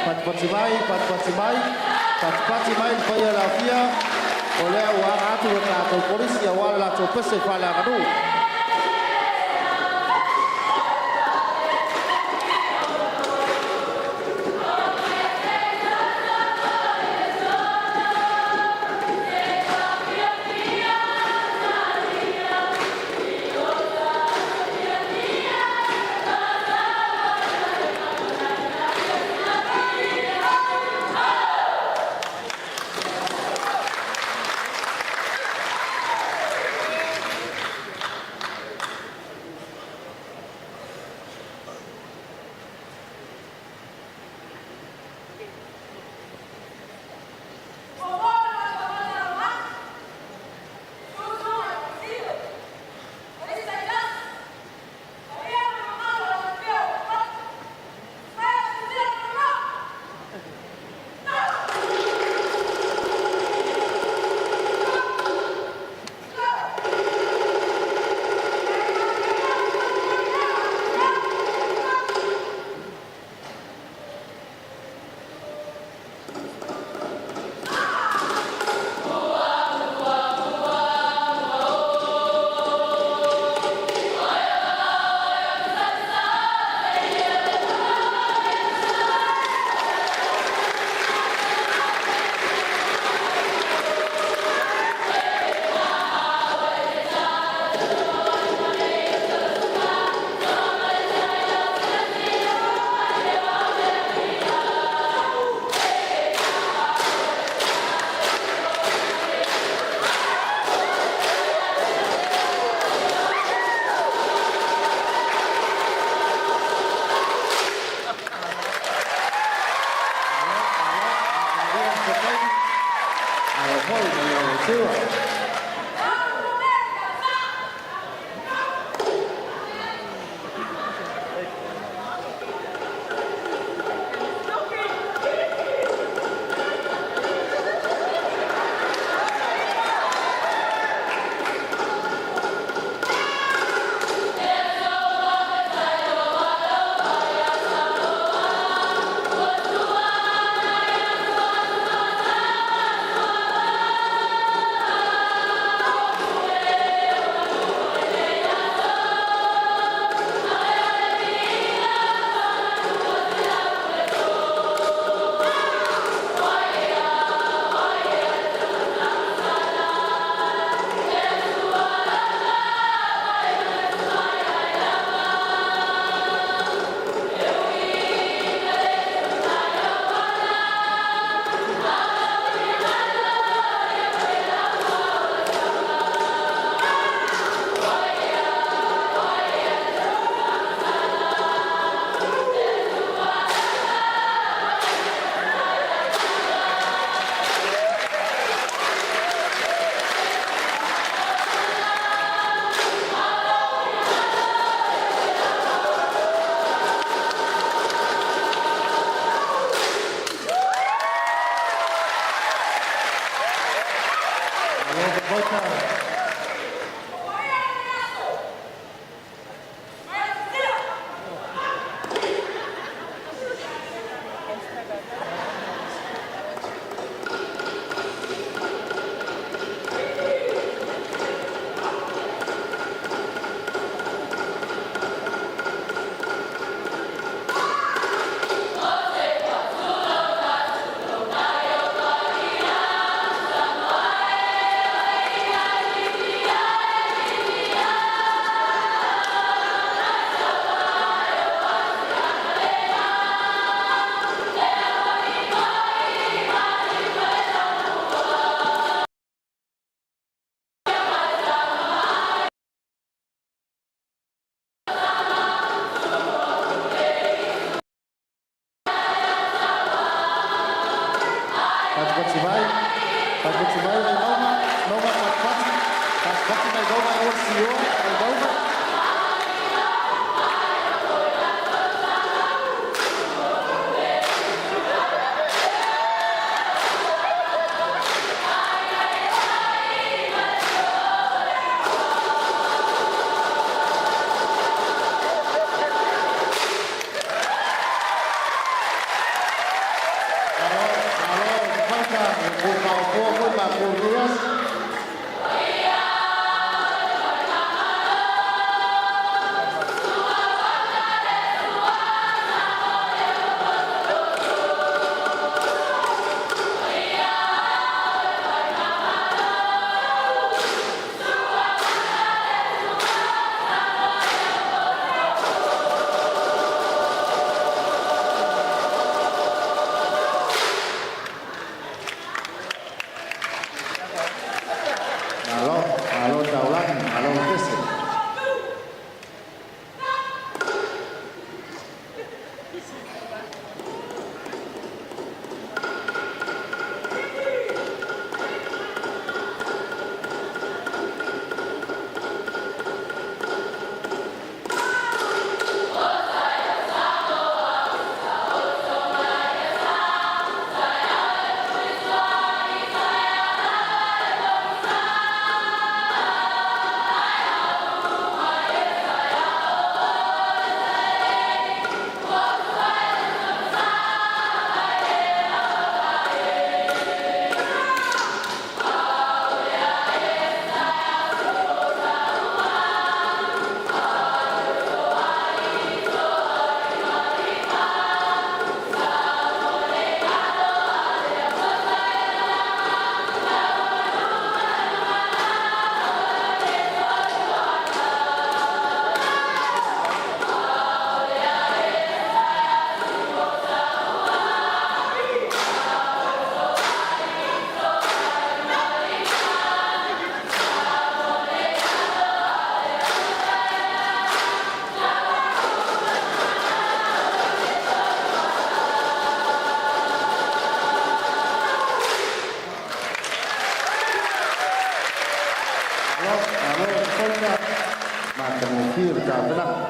Patipati mai, patipati mai, patipati mai le paia o le aofia, o lea ua aga atu le tatou Kolisi aua le latou pese faaleaganuu. Patipati mai. Patipati mai Vaimauga, Mauga patipati, patipati Vaimauga aua le sioa, Vaimauga. Malo, malo, faita, ua maopoa foi matou i lenei aso. Malo, malo taulagi, malo le pese. Malo, malo faita, matagofie le tapenaga.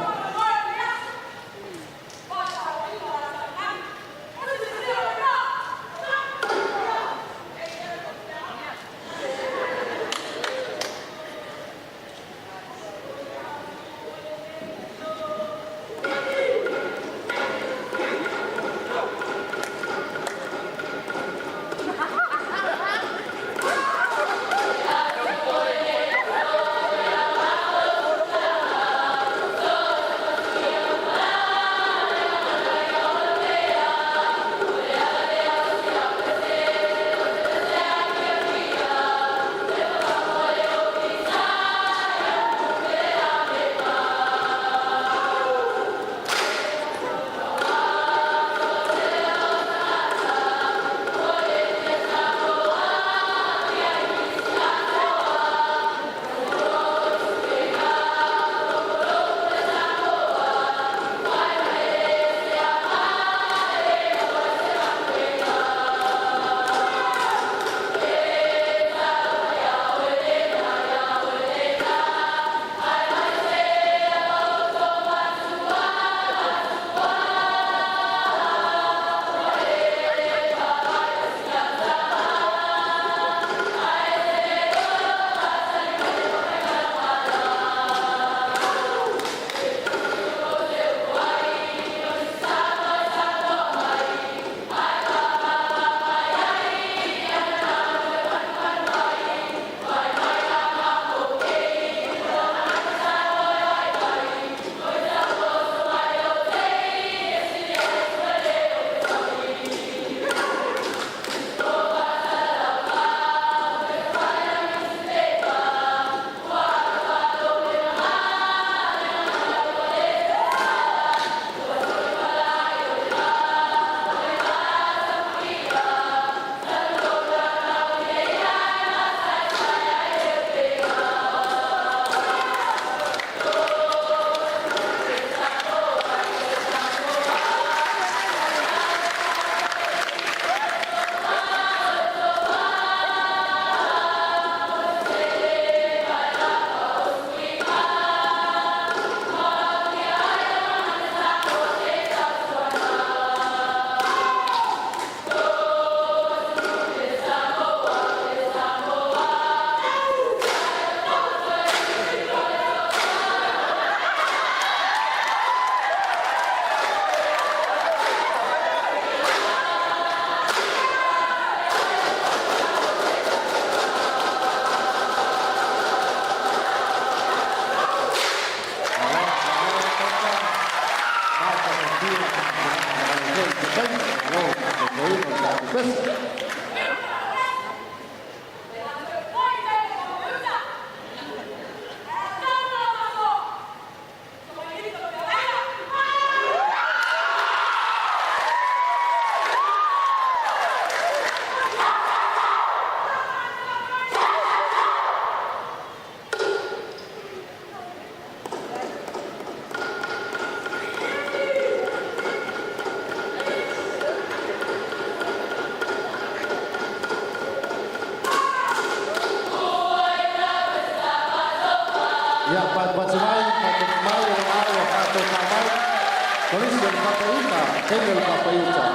le Papa i Uta, teine o le Papa i Uta.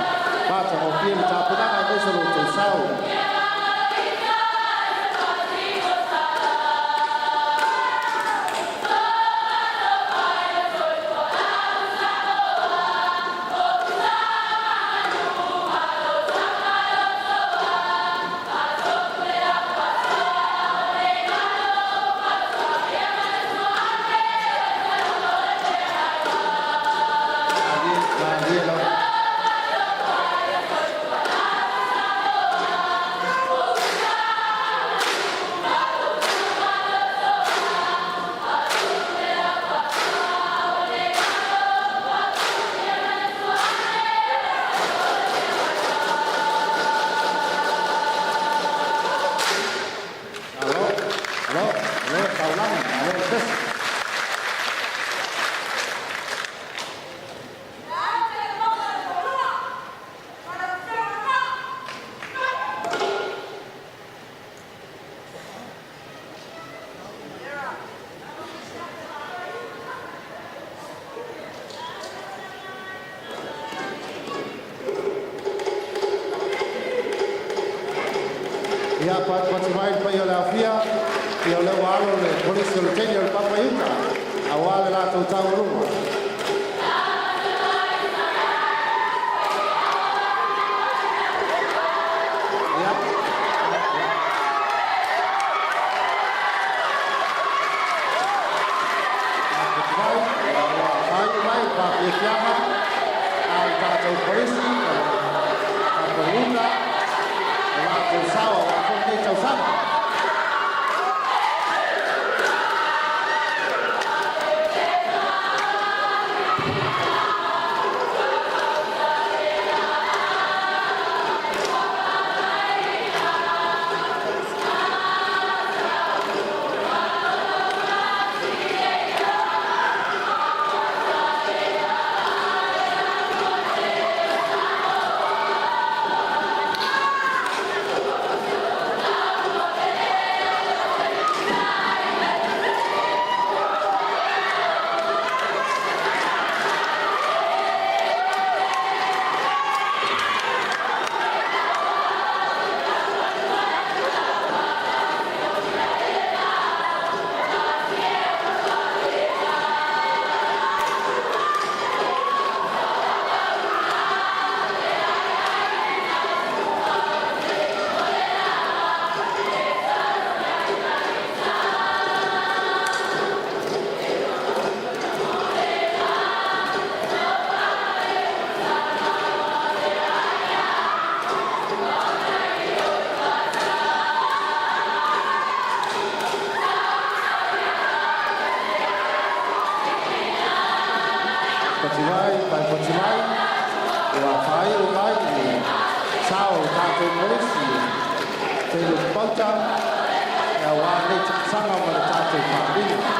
Matagofie le tapenaga aemaise lo outou sao. Malie, malie lava. Malo, malo, malo le taulaga, malo le pese. Ia, patipati mai le paia o le aofia, ia o lea ua alo le Kolisi o le Teine o le Papa i uta, aua le latou taualuga. Ia, ia. Patipati mai, ia ua faaiu mai le faafiafiaga a le tatou Kolisi o le Papa i uta, o latou sao aua foi lenei tausaga. Pati mai, pai pati mai, ua faaiu mai le sao o le tatou Kolisi e Taylor Bauta, aua lenei tausaga ma le tatou Palemene.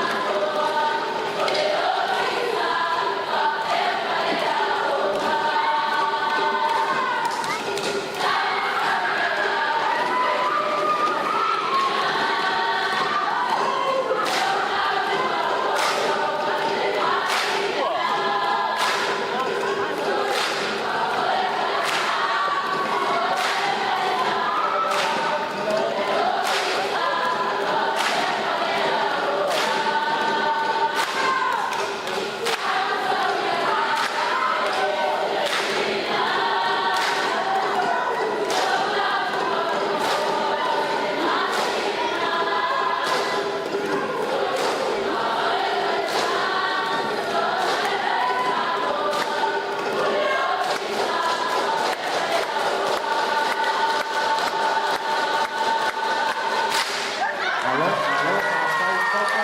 Malo, malo, faafetai Toka,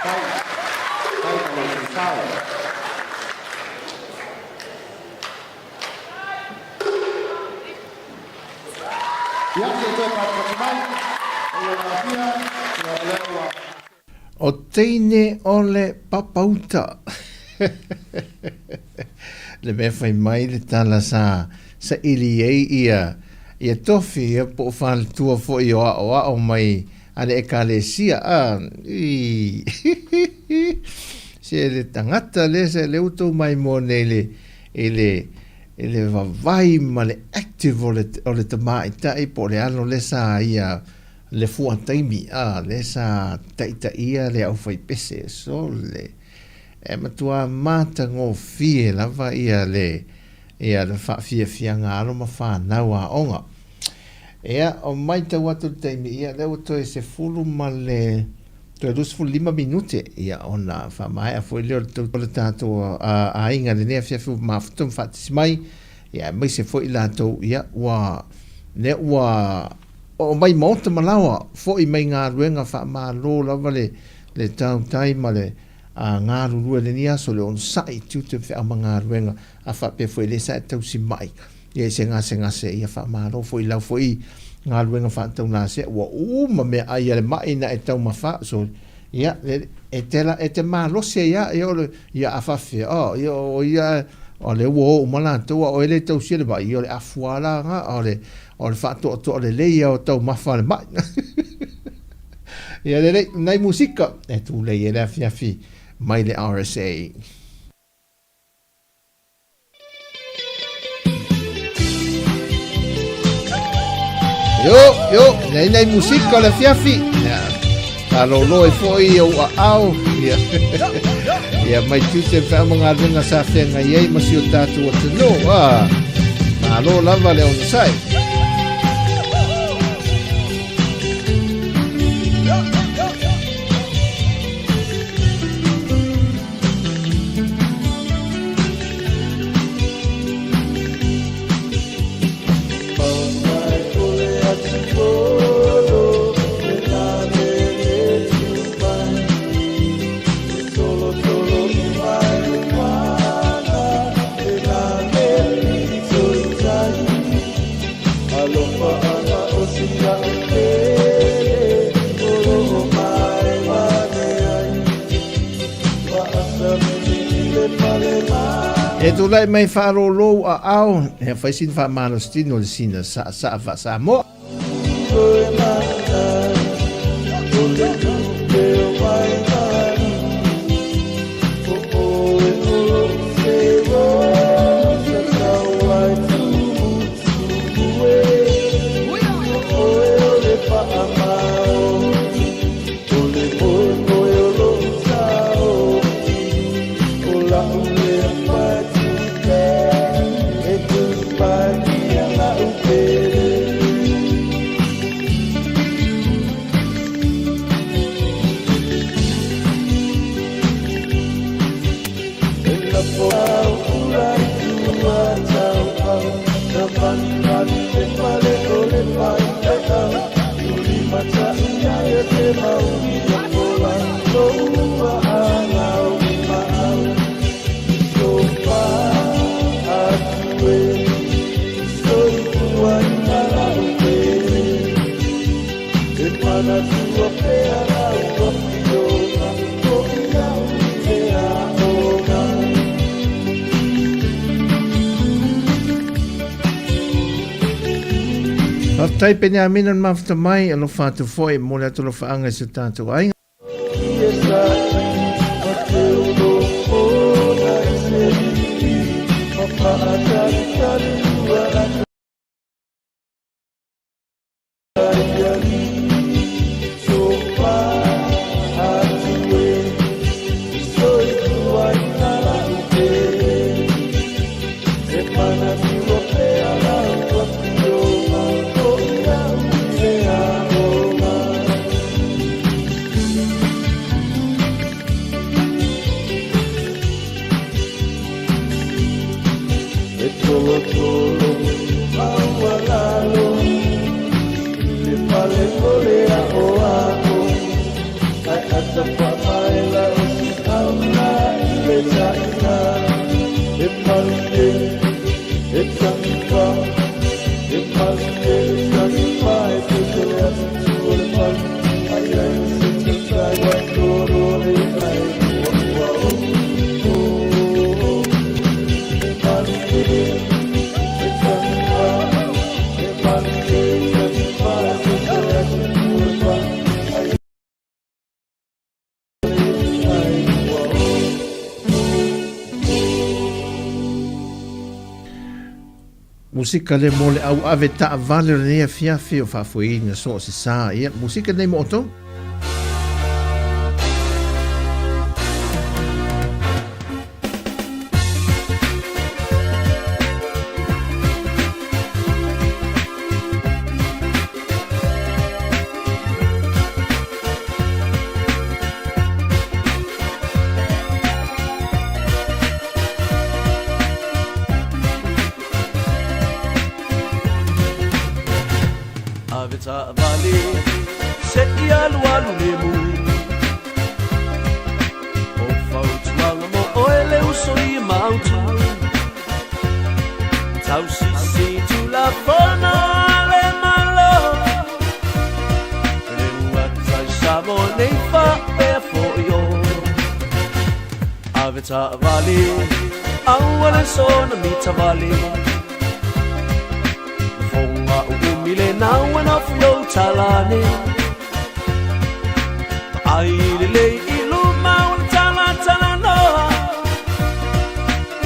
faafetai, faafetai mo lou sao. Ia, se i toe patupatu mai, e lou aafia, ia o lea ua. O teine o le papauta. Le mea fai mai le tala sa saili ai ia ia tofi ia po o faletua foi o aoao mai a le Ekalesia a. Ii. Se le tagata lea sa lea ua tou maimoa nei i le, i le, i le vavai ma le active o le, o le tamaitai po o le alo lea sa ia le fuataimi, a, lea sa taitaia le aufaipese. Sole, e matua matagofie lava ia le, ia le faafiafiaga a alo ma fanau aoga. Ia, o maitau atu i le taimi, ia, lea ua toe 10 ma le toe 25 minute, ia, ona faamaea foi lea o le, o le tatou aiga i lenei afiafi ua mafuta ma faatasi mai, ia, aemaise foi i latou, ia, ua, lea ua oo mai maota ma laoa, foi mai galuega faamalo lava le, le tautai ma le galulue i lenei aso, le onosai i tiute ma feau ma galuega, a faapea foi lea sa e tausi mai ia i se gasegase, ia faamalo foi i lau foi galuega faataunasea, ua uma meaai a le mai na e taumafa, so, ia, e te, e te malosi ai lava, ia, o le, ia a faapefea, oh, ia, o ia, o lea ua o uma latou, a o oe lea e tausia le mai, ia o le afu lava la lena, o le, o le faatoatoa lelei ia o taumafa a le mai. Ia lelei, nai musika e tulei ai le afiafi mai le RSA. Yo, yo, nei nei musika o le afiafi. Ia, faalōlō ai foi i ou aao. Ia, ia mai tiute ma feau ma galuega sa feagai ai ma si o tatou atunuu. Ah, malo lava le onosai. E tulai mai faalōlō aao, e fai sina faamalositino le sina saasaa faa-Samoa. Faafetai Peniamina le mafuta mai, alofa atu foi, momoli atu alofaaga i si o tatou aiga. Musika lea mo le au ave taavale o lenei afiafi o faafoeina so o se sa. Ia, musika nei mo outou. Ave taavale se i alualu lemu O fautuaga mo oe le uso i mautu Tausisi tulafono a le Malo Le ugata i Samoa nei faapea foi o Ave taavale aua le sona mitavale Lafoga uumi le naua nofu you talane Vaai lelei i luma o le talatalanoa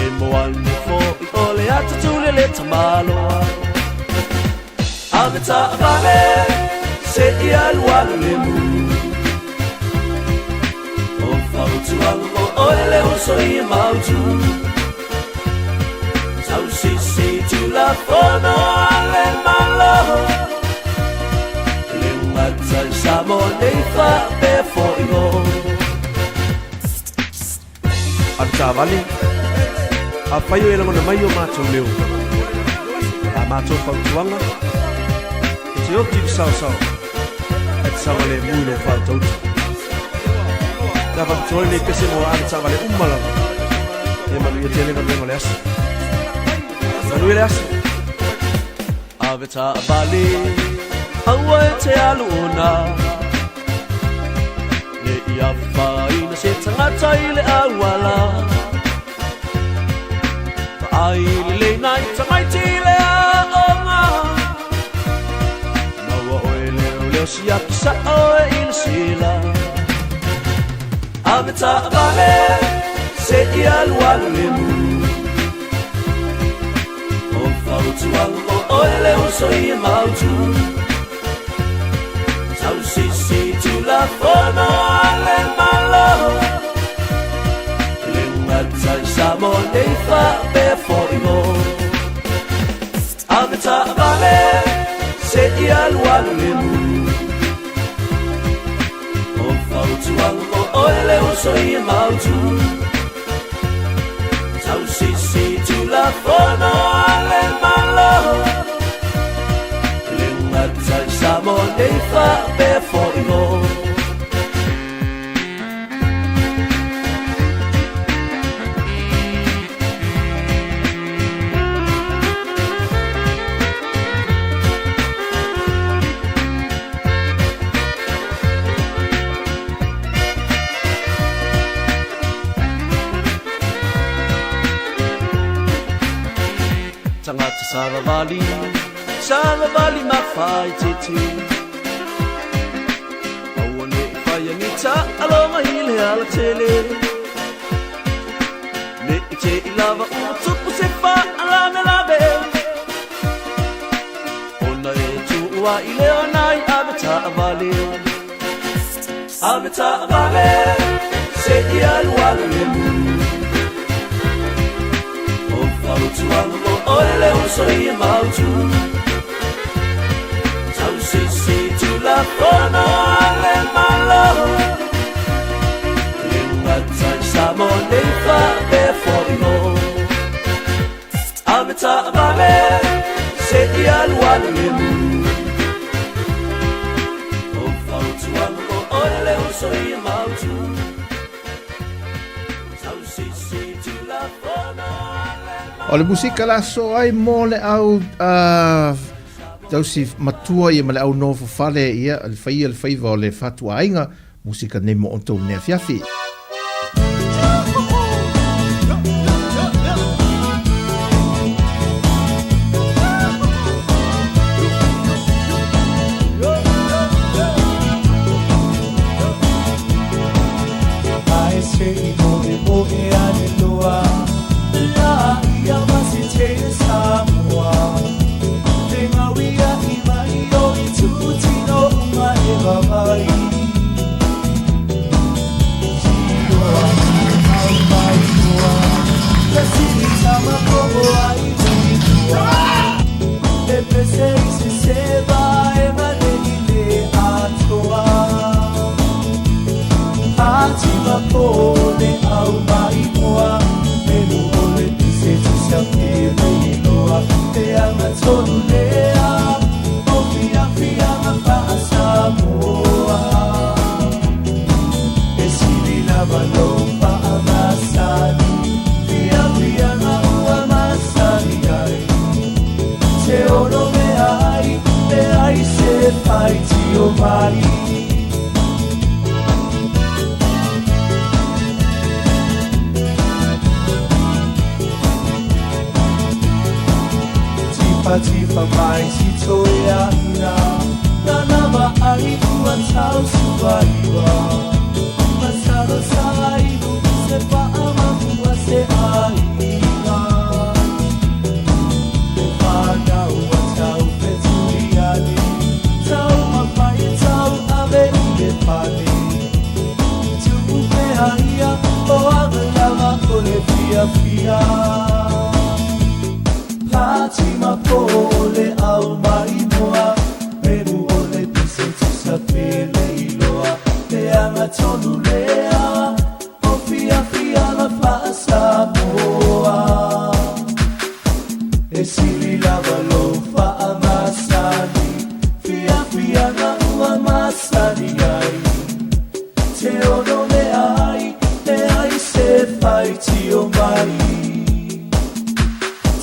E moane foi o le ata tulele tamaloa Ave taavale se i alualu le mu O fautuaga mo oe le uso i mautu Tausisi tulafono a le Malo Le ugata i Samoa nei faapea foi o A le taavale, afai o e lagona mai o matou leo, a matou fautuaga, e te oti i le saosao, ae te saogalemu i lou fautauta. Pe a faapitoa lenei pese mo ave taavale uma lava, ia manuia tele galuega o le aso. Manuia le aso! Ave taavale, aua e te alu ona Ne i afaina se tagata i le auala Vaai lelei nai tamaiti i le aoga Maua oe leoleo siaki sao e i le sila Ave taavale se i alualu lemu O fautuaga mo oe le uso i mautu Tausisi tulafono a le Malo Le ugata i Samoa nei faapea foi o Ave taavale se i alualu lemu O fautuaga mo oe le uso i mautu Tausisi tulafono a le Malo Le ugata i Samoa nei faapea foi o Tagata savavali, savavali mafaitete Aua ne i faia ni taaloga i le alatele Ne i te i lava ua tupu se faalavelave Ona e tuua i le ona i ave taavale Ave taavale se i alualu lemu O fautuaga mo oe le uso i mautu Tausisi tulafono a le Malo Le ugata i Samoa nei faapea foi o Ave taavale se i alualu lemu O fautuaga mo oe le uso i mautu Tausisi tulafono a le O le musika la so ai mo le au tausi matua ia ma le au nofo fale ia le faia le faiva o le fatuaiga musika nei mo outou nei afiafi. Ae se i moemoe ane loa, la ia ma se te Samoa. patipa mai si toeaina Nana vaai ua tausuaiwa Masalo saivu se faamamua se aiga Le whanau a tau fetuiali Tau mawhai tau ave i le pale Tuupea ia o aga lava o le fiafia Pati ma po o le au mai moa Memu o le pise tusa pele iloa Le anga tonu lea O fiafiaga faa-Samoa E sili lava lou faamasani Fiafiaga ua masani ai Te ono mea ai E ai se faitio mai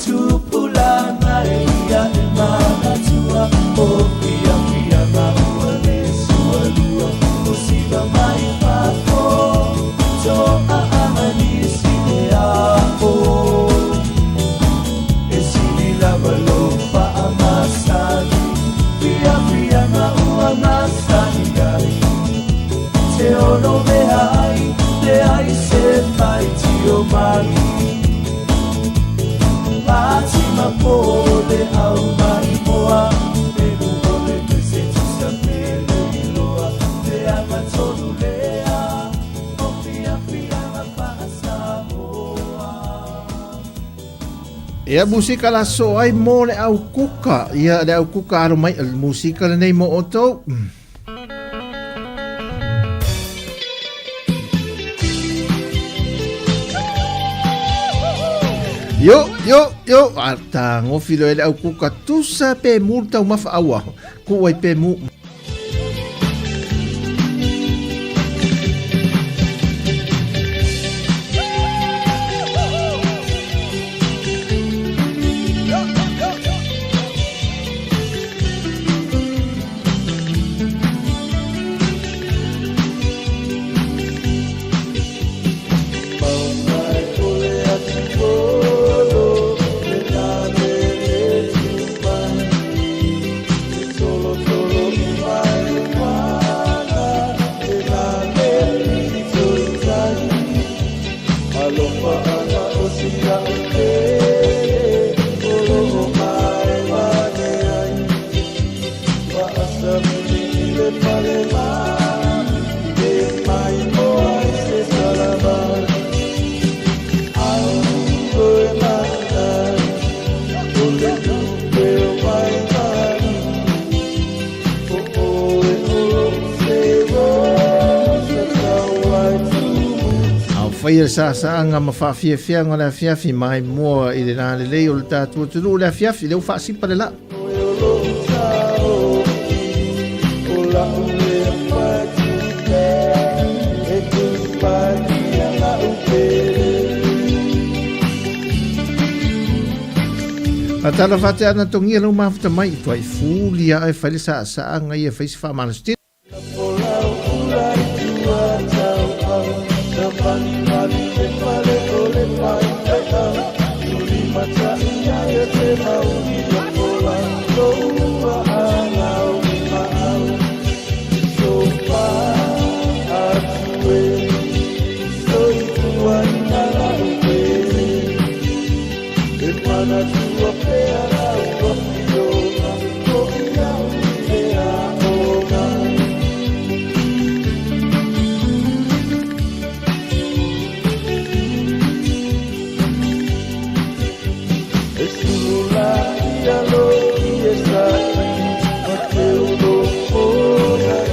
Tupulaga e ia e manatua O fiafiaga ua le sualua O siva mai fafo Toaaga nisi e ao E sili lava lou faamasani Fiafiaga ua masani ai Te ono mea ai Le ai se faitio mai Pati ma po le au mai moa Memu o le pese tusa pele iloa Le anga tonu lea O fiafiaga faa-Samoa Ia musika la so ai mo le au kuka. Ia le au kuka alo mai musika lenei mo outou. Yo, yo, yo, a ta ngofilo e le au kuka tusa pe mu tau mafa aua. Ku ai pe mu. Mai o le atupolo le nane le tumai E tolo tolo i mai wana e nane pito i tai Alofa ana o sila o tele o lo o mai wane ai Wa asa mini i le pale manu e mai o ai se salavai Au faia le sasaaga ma faafiafiaga o le afiafi mai moa i le lalelei o le tatou atunuu le afiafi lea ua faasipa le lā. Fatalofa ate ana togia lau mafuta mai i tuai fuli ae fai le saasaaga ia fai se faamalositino.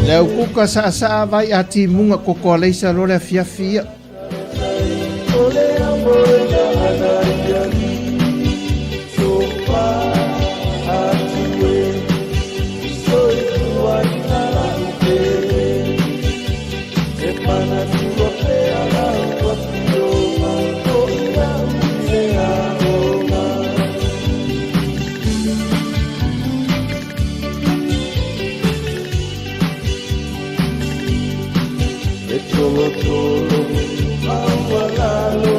Le au kuka saasaa vai a timuga koko aleisa lo le afiafi ia. E tolo tolo maualalo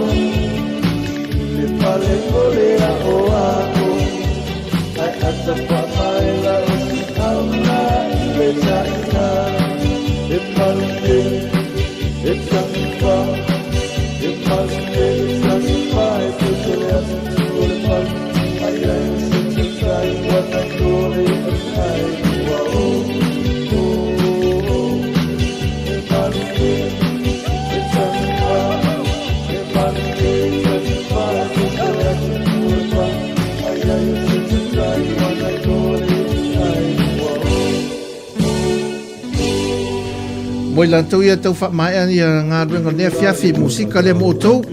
Mo i latou ia tau faamaea ia galuega lea afiafi musika lea mo outou.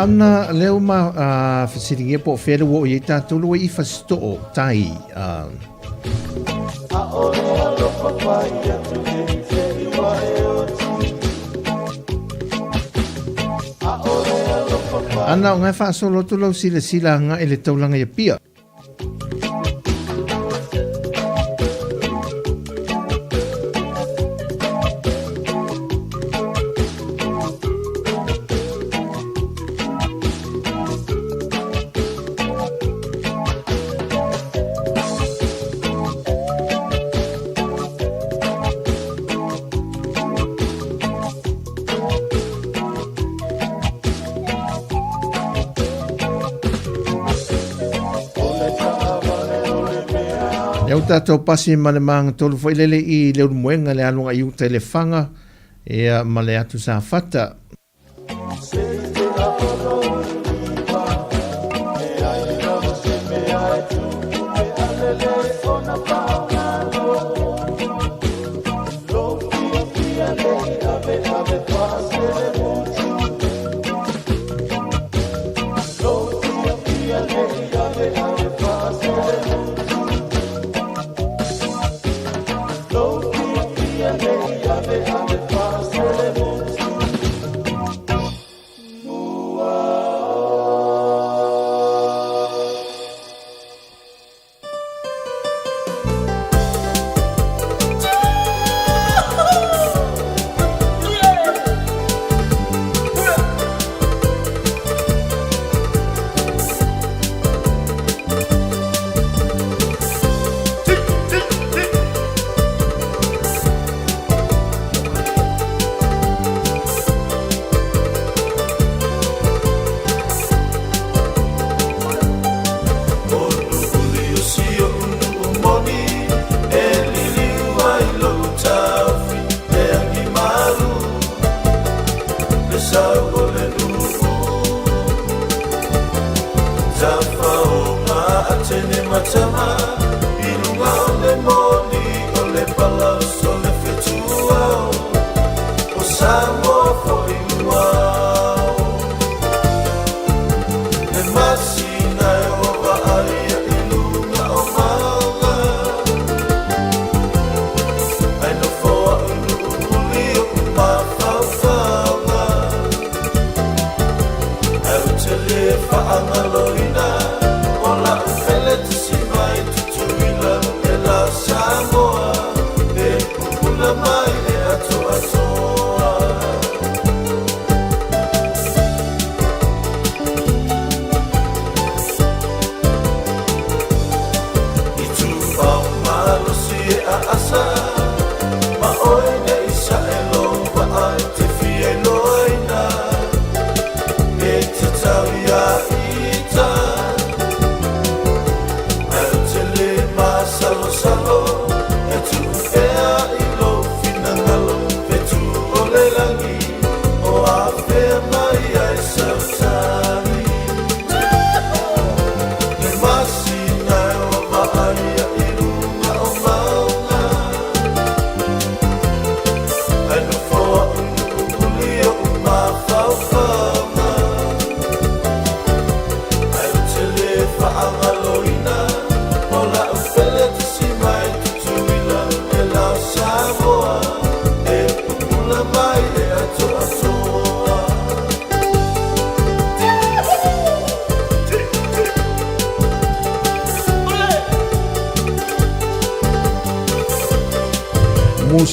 Ana leo ma fesiligia po o fea le ua oo i ai tatou le ua i Fasitoo tai. Ana o ngai faasolo atu lau silasila agai i le taulaga i Apia. Lea ua tatou pasi ma le magatolu foi lele i Leulumoega le aluga i uta i Lefaga ia ma le atu Safata.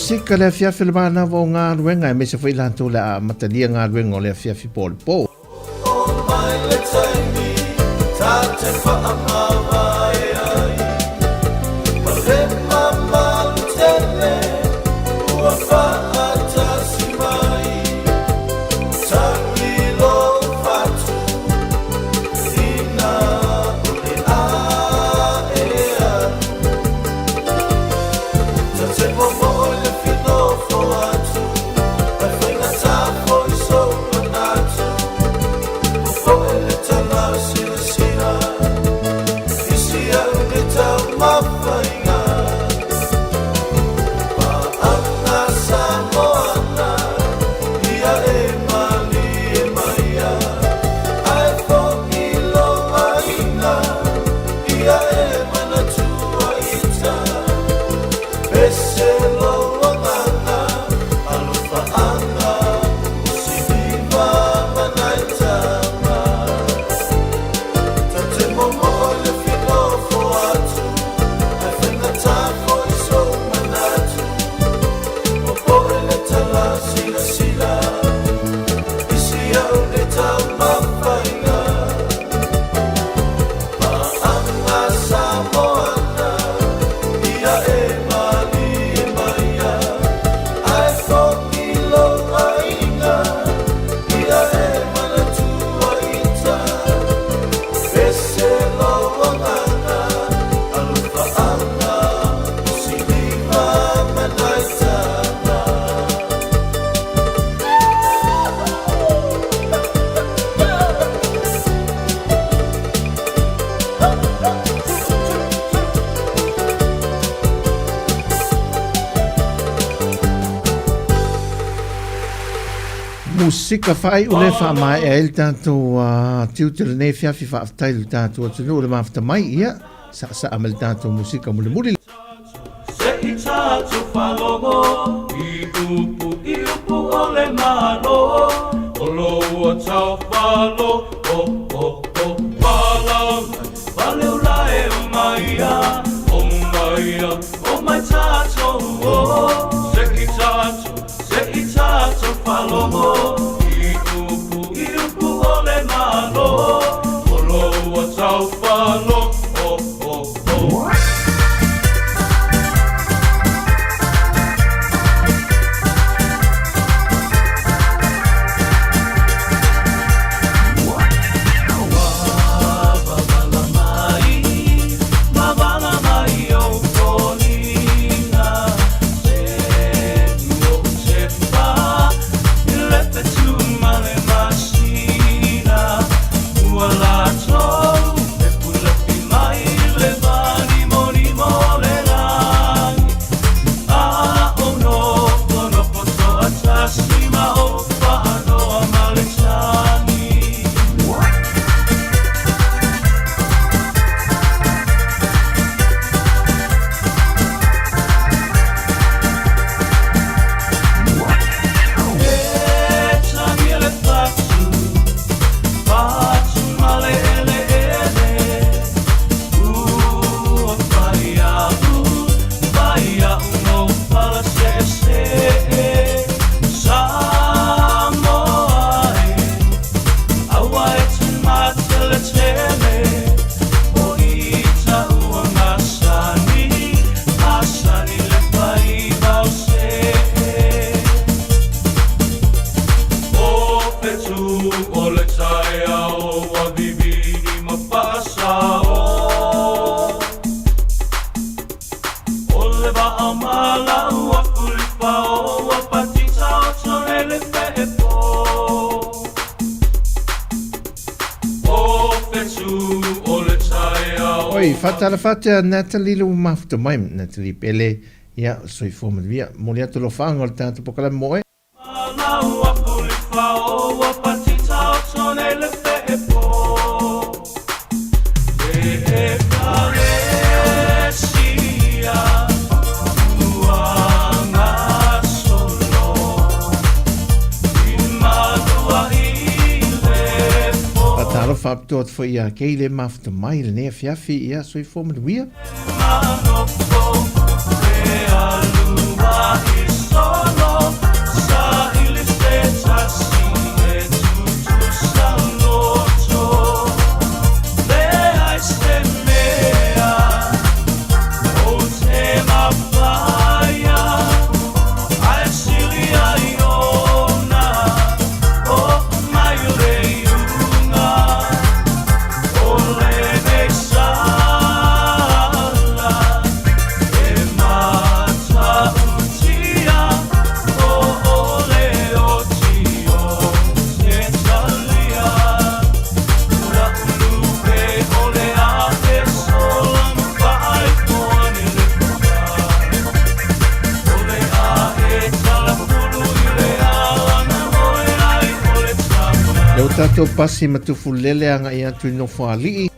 Musika le afiafi o le manava o galuega aemaise foi latou le a amatalia galuega o le afiafi po o le po. Musika faaiu lea e faamaea ai le tatou tiute o lenei afiafi. Faafetai i le tatou atunuu i le mafuta mai, ia saasaa ma le tatou musika mulimuli. Se i tatou faalogo i upu i upu o le Malo, o lou taufalo, o o o palau faleula e o maia, o maia, o mai tatou o. Se i tatou, se i tatou faalogo i upu i upu o le Malo, o lou taufalo, o o o. Oi, faatalofa atu ia Natalie le ua mafuta mai, Natalie Pele, ia, soifua manuia. Momoli atu alofaga o le tatou polokalame mo oe. Faatalofa faapitoa atu foi ia Kay le mafuta mai i lenei afiafi, ia, soifua manuia. Lea ua tatou pasi ma Tufulele agai atu i Nofoalii.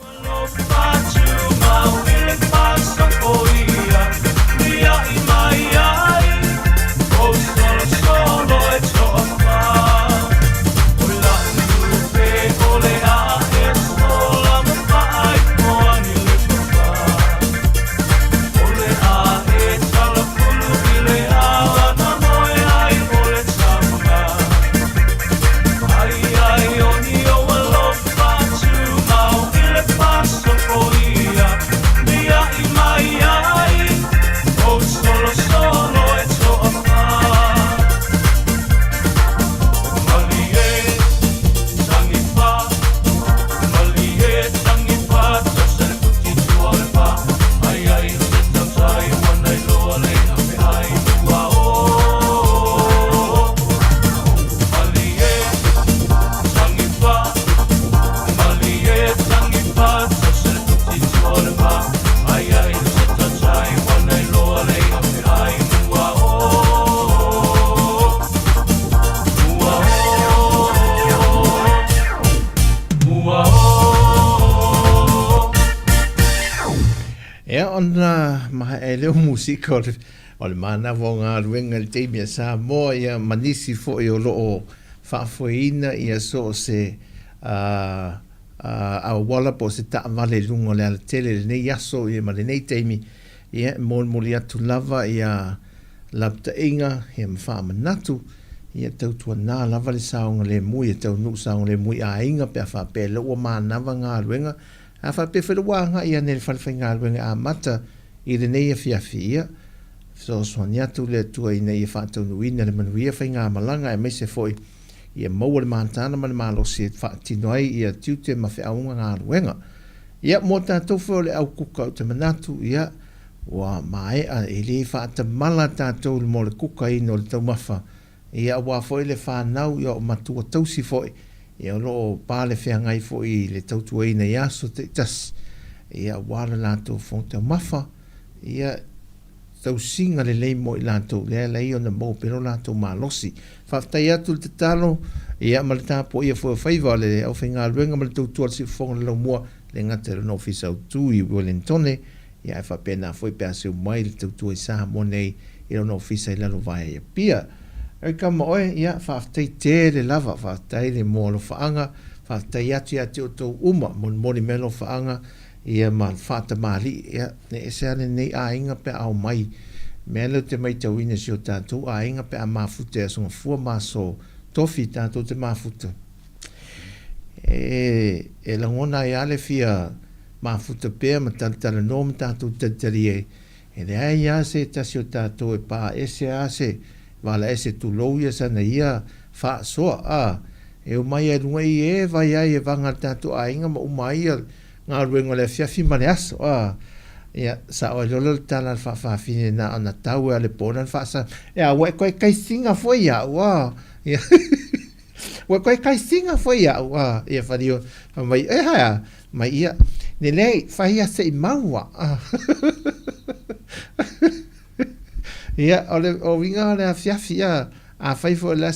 Ia, ona maea ai lea o musika o le, o le manava o galuega i le taimi a Samoa, ia, ma nisi foi o lo o faafoeina ia so o se uh, uh, auala po o se taavale i luga o le alatele i lenei aso ia ma lenei taimi, ia, e molimoli atu lava ia lapataiga ia ma faamanatu, ia tautuanā lava le saogalemu ia taunuu saogalemu i aiga pe a faapea lea ua manava galuega. A faapea foi ua agai ane i le fale faigaluega e amata i lenei afiafi, ia, fesoasoani atu le Atua ina ia faataunuuina le manuia faigamalaga aemaise foi ia maua le matana ma le malosi e faatino ai ia tiute ma feauga galuega. Ia, mo tatou foi o le au kuka ou te manatu, ia, ua maea, e le faatamala tatou mo le kukaina o le taumafa, Ia aua foi le fanau, ia o matua tausi foi, ia o lo o pale feagai foi i le tautuaina i aso taitasi, ia aua le latou fofoga taumafa, ia tausiga lelei mo i latou, lea e ala ai ona maua pea lo latou malosi. Faafetai atu le tatalo, ia ma le tapuaia foi o faiva o le aufaigaluega ma le tautua a le Siufofoga o le Laumua, le gata i lona ofisa autu i Uelintone, Ia ae faapena foi pe a seu mai le tautua i Samoa nei i lona ofisa i Lalovaea i Apia. Oi kama oe, ia, faafetai tele lava, faafetai le mo alofaaga, faafetai atu ia te outou uma, molimoli mai alofaaga, ia ma le faatamalii, ia, ne ese lava lenei aiga pe a omai. Mea lea ou te maitauina i si o tatou aiga pe a mafuta i Aso Gafua ma Aso Tofi tatou te mafuta. E, e lagona ai lava le fia mafuta pea ma talatalanoa ma tatou talitali ai, e leai lava se tasi o tatou e pā ese lava se vala ese tulou ia sana ia faasoa, a, e omai ai luga i e vai ai e vaga le tatou aiga ma uma ai ia galuega o le afiafi ma le aso, a, ia, sao ai loa le tala a le faafafine na ona tau e a le po na faasa, e a, ua e koe kaisiga foi au, a, ia. Ua koe kaisiga foi au, a, ia whario, mai, e haea, mai ia, ne lei, whai a se i maua, a. Ia, o le, o winga o le afiafi, a, a whai fo le